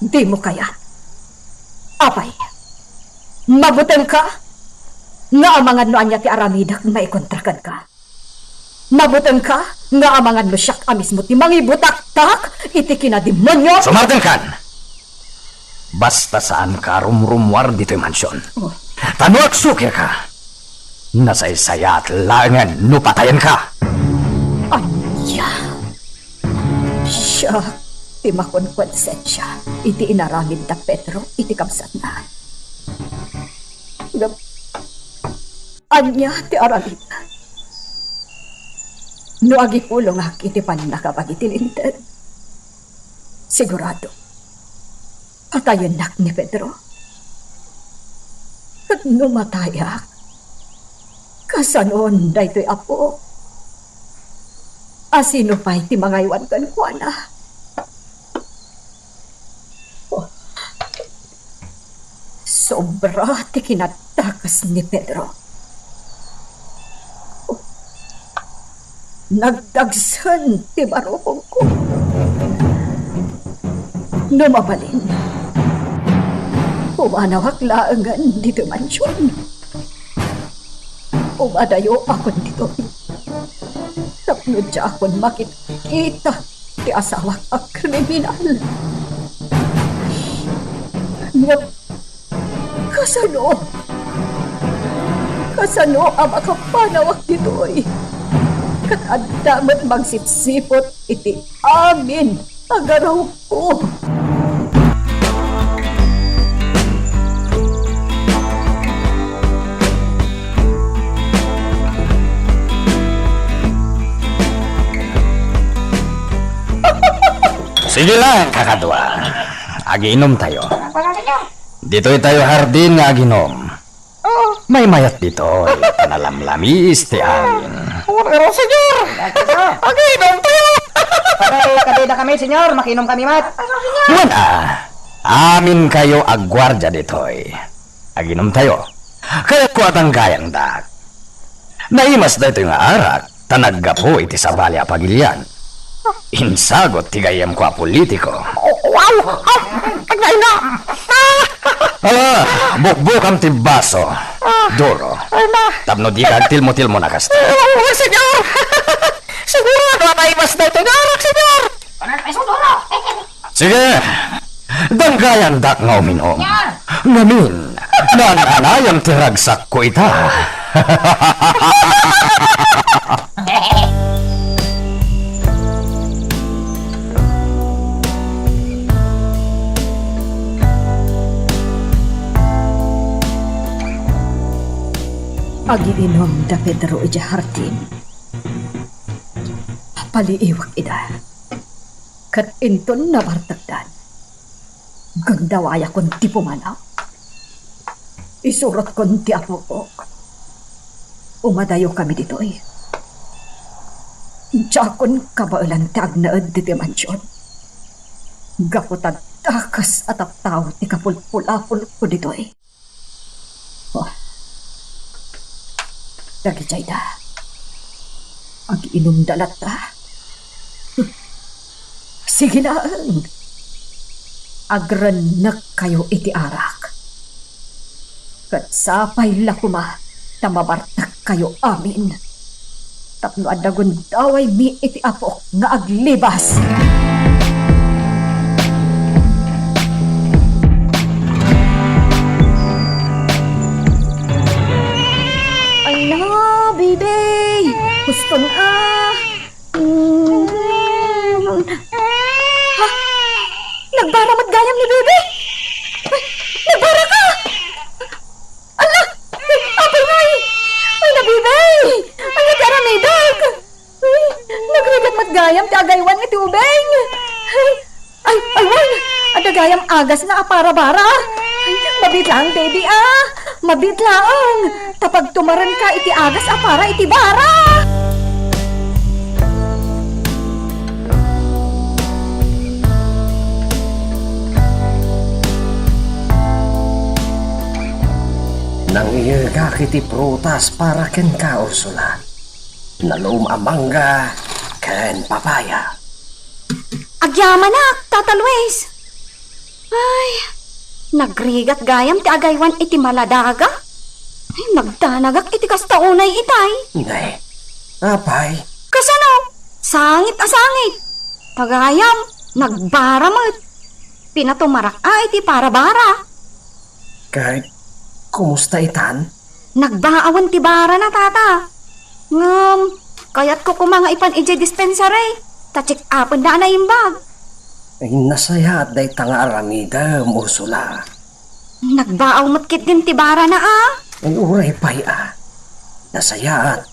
dimo kayat. Apay, mabutengka nga amangan no ania ti aramidek maikontra kenka. Mabutengka nga amangan no siak a mismo ti mangibutaktak iti kinademonio. Sumardengkan! Basta saanka a rumrummuar ditoy mansion. Oh. Ta no agsukirka, nasaysayaat laengen no patayenka. Ania? Siak ti makonkonsensia iti inaramid da Pedro iti kabsatna. Ngem, ania ti aramid? No agipulongak iti pannakabagi ti Linteg, sigurado, patayennak ni Pedro. Ket no matayak, kasanon daytoy Apo? A sino pay ti mangaywan kenkuana? Oh. Sobra ti kinadakes ni Pedro. Oh. Nagdagsen ti barukongko. No mabalin, pumanawak laengen ditoy mansion. Umadayoakon ditoy tapno diakon makit-kita ti asawak a kriminal. Ngem kasano? Kasano a makapanawak ditoy? Ket adda met mangsipsiput iti amin a garawko. Sige lang, kakadua. Agiinom tayo. Ditoy tayo hardin nga aginom. Oo. Maymayat ditoy, ta nalamlamiis ti angin. Pero, Señor! Agiinom tayo! Kadi, kadi da kami, Señor. Makiinom kami met. Wen a, amin kayo agguardia ditoy. Aginom tayo. Kayatko a tanggayangdak. Naimas daytoy nga arak. Ta naggapu iti sabali a pagilian. Insagut ti gayyemko a politiko. Oh, wow! Ah, agayna! Ala, bukbukam ti baso. Ah, duro. Ay na. Tapno dika agtilmo-tilmo na kasta. Oh, Señor! Sigurado a naimas daytoy nga arak, Senyor! Sige, danggayandak nga uminom. Ngamin, naan-anayam ti ragsakko ita. Agiinum da Pedro idiay hardin. Paliiwak ida. Ket inton nabartekdan, gundawayakon ti pumanaw. Isurotkon ti apok. Umadayokami ditoy. Diakon kabaelan ti agnaed ditoy mansion. Gapu ta dakes a tattao ti kapulpulapolko ditoy. Oh. Dagijayda. Agiinumda latta. Sige laeng. Agrennekkayo iti arak. Ket sapay la koma ta mabartekkayo amin. Tapno adda gundawaymi iti apok nga aglibas. Ala, baby! Huston a! Mm. Ha? Nagbara met gayam ni baby? Ay, nagbara ka! Ala! Ay, apay ngay! Ay, nabibay! Ay, nagaramedak! Ay, nagrigat met gayam ti agaywan iti ubing! Ay, ay, ay, wen! Adda gayam agasna a para bara! Ay, mabiit laeng, baby, a! Mabiit laeng! Ta pagtumarenka iti agas a para iti bara! Nangiyegak iti prutas para kenka, Ursula. Nalum a mangga ken papaya. Agyamanak, Tata Luis. Ay, nagrigat gayam ti agaywan iti maladaga. Ay, nagdanagak iti kasta unay itay. Nay, apay? Kasano? Sangit a sangit. Ta gayam, nagbara met. Pinatumarak a iti para-bara. Ket kumusta itan? Nagbaawen ti barana, Tata. Ngem, kayatko koma nga ipan idiay dispensary. Ta check-upenna a naimbag. Ay, nasayaat dayta nga aramidem, Ursula. Nagbaaw met ketdin ti barana, a? Ay, uray pay, a. Nasayaat.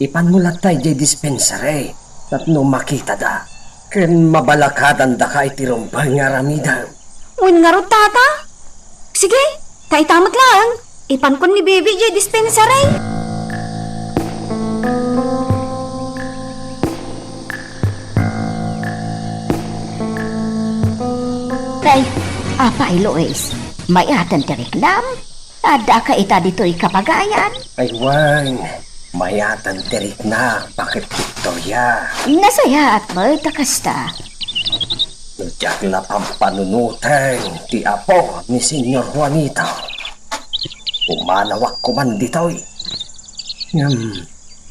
Ipanmo latta idiay dispensary tapno makitada ken mabalakadandaka iti rumbeng nga aramidem. Wen ngarud, Tata? Sige, ta ita met laeng. Ipankon ni Bibi idiay dispensary. Ay, apay, Luis, mayaten ti riknam? Addaka ita ditoy kapagayan? Ay, wen, mayaten ti riknam, Baket Victoria. Nasayaat met a kasta. No diak la pampanunoten ti apo ni Señor Juanito, pumanawak koman ditoy. Ngem,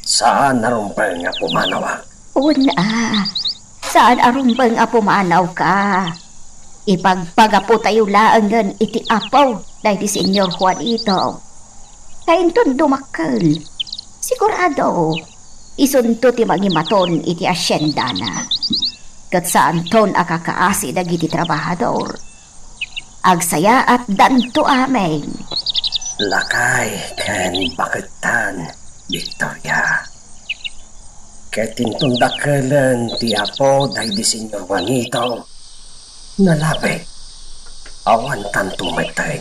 saan a rumbeng a pumanawak. Wen a, saan a rumbeng a pumanawka. Ipagpagapotayo laengen iti apo daydi Señor Juanito. Ta inton dumakkel, sigurado, isunto ti mangimaton iti haciendana. Ket saanton a kakaasi dagiti trabahador. Agsayaatdanto amin. Lakay ken baketan, Victoria. Ket inton dakkelen ti apo daydi Señor Juanito, nalabit, awan tanto metten.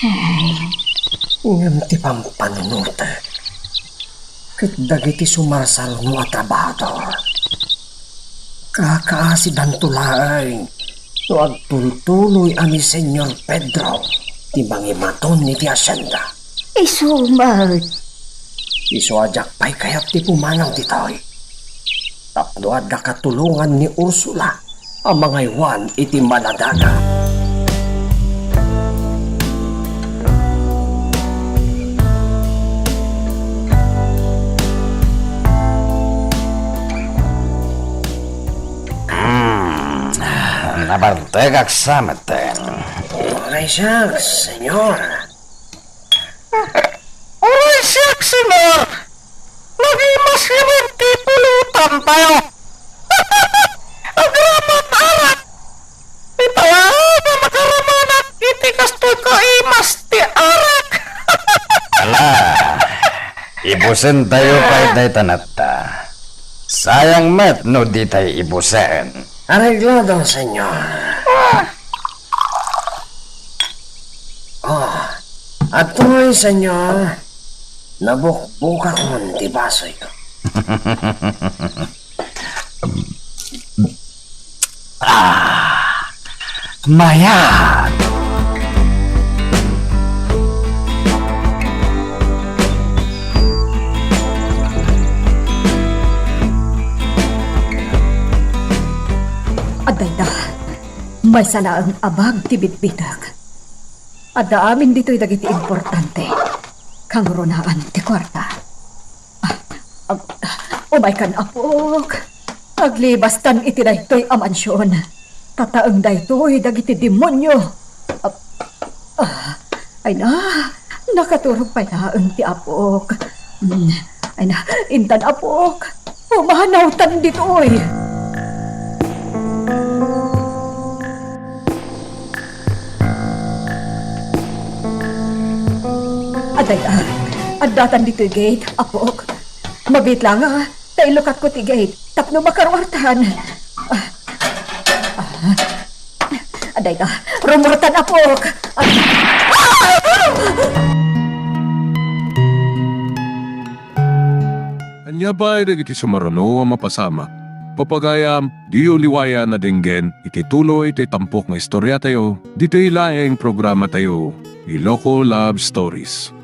Ay. Ngem ti pampanunotek ket dagiti sumarsaruno a trabahador. Kakaasidanto laeng no agtultuloy a ni Señor Pedro ti mangimaton iti hacienda. Isu met. Isu a diak pay kayat ti pumanaw ditoy. Tapno adda katulongan ni Ursula a mangaywan iti maladaga. Nabartekak sa metten. Uray siak, Senyor. Uray siak, Senyor. Nagimas ngamin ti pulutantayo. Agraman arak. Ita a makaramanak iti kastoy kaimas ti arak. Ala, ibusentayo pay dayta natta. Sayang met no ditay ibusen. Areglado, Senyor. Oh, atoy, Senyor. Nabukbukakon ti basoyko. Ah, mayat. Adayda, maysa laeng a bag ti bitbitek. Adda amin ditoy dagiti importante. Kangrunaan ti kuarta. Ah, ag-, umaykan, apok. Aglibastan iti daytoy a mansion. Tataeng daytoy dagiti demonio. Ah, ah, ay na, nakaturog pay laeng ti apok. Hmm, ay na, intan, apok. Pumanawtan ditoy. Adayda, addatan ditoy gate, apok. Mabiit la nga, ta ilukatko ti gate, tapno makaruartan. Ah, ah. Adayda, rumuartan, apok. Ah. Ania pay dagiti sumaruno a mapasamak? Papagayam, diyo liwayan a denggen iti tuloy ti tampok nga istoriatayo, ditoy laeng programatayo, Iloko Love Stories.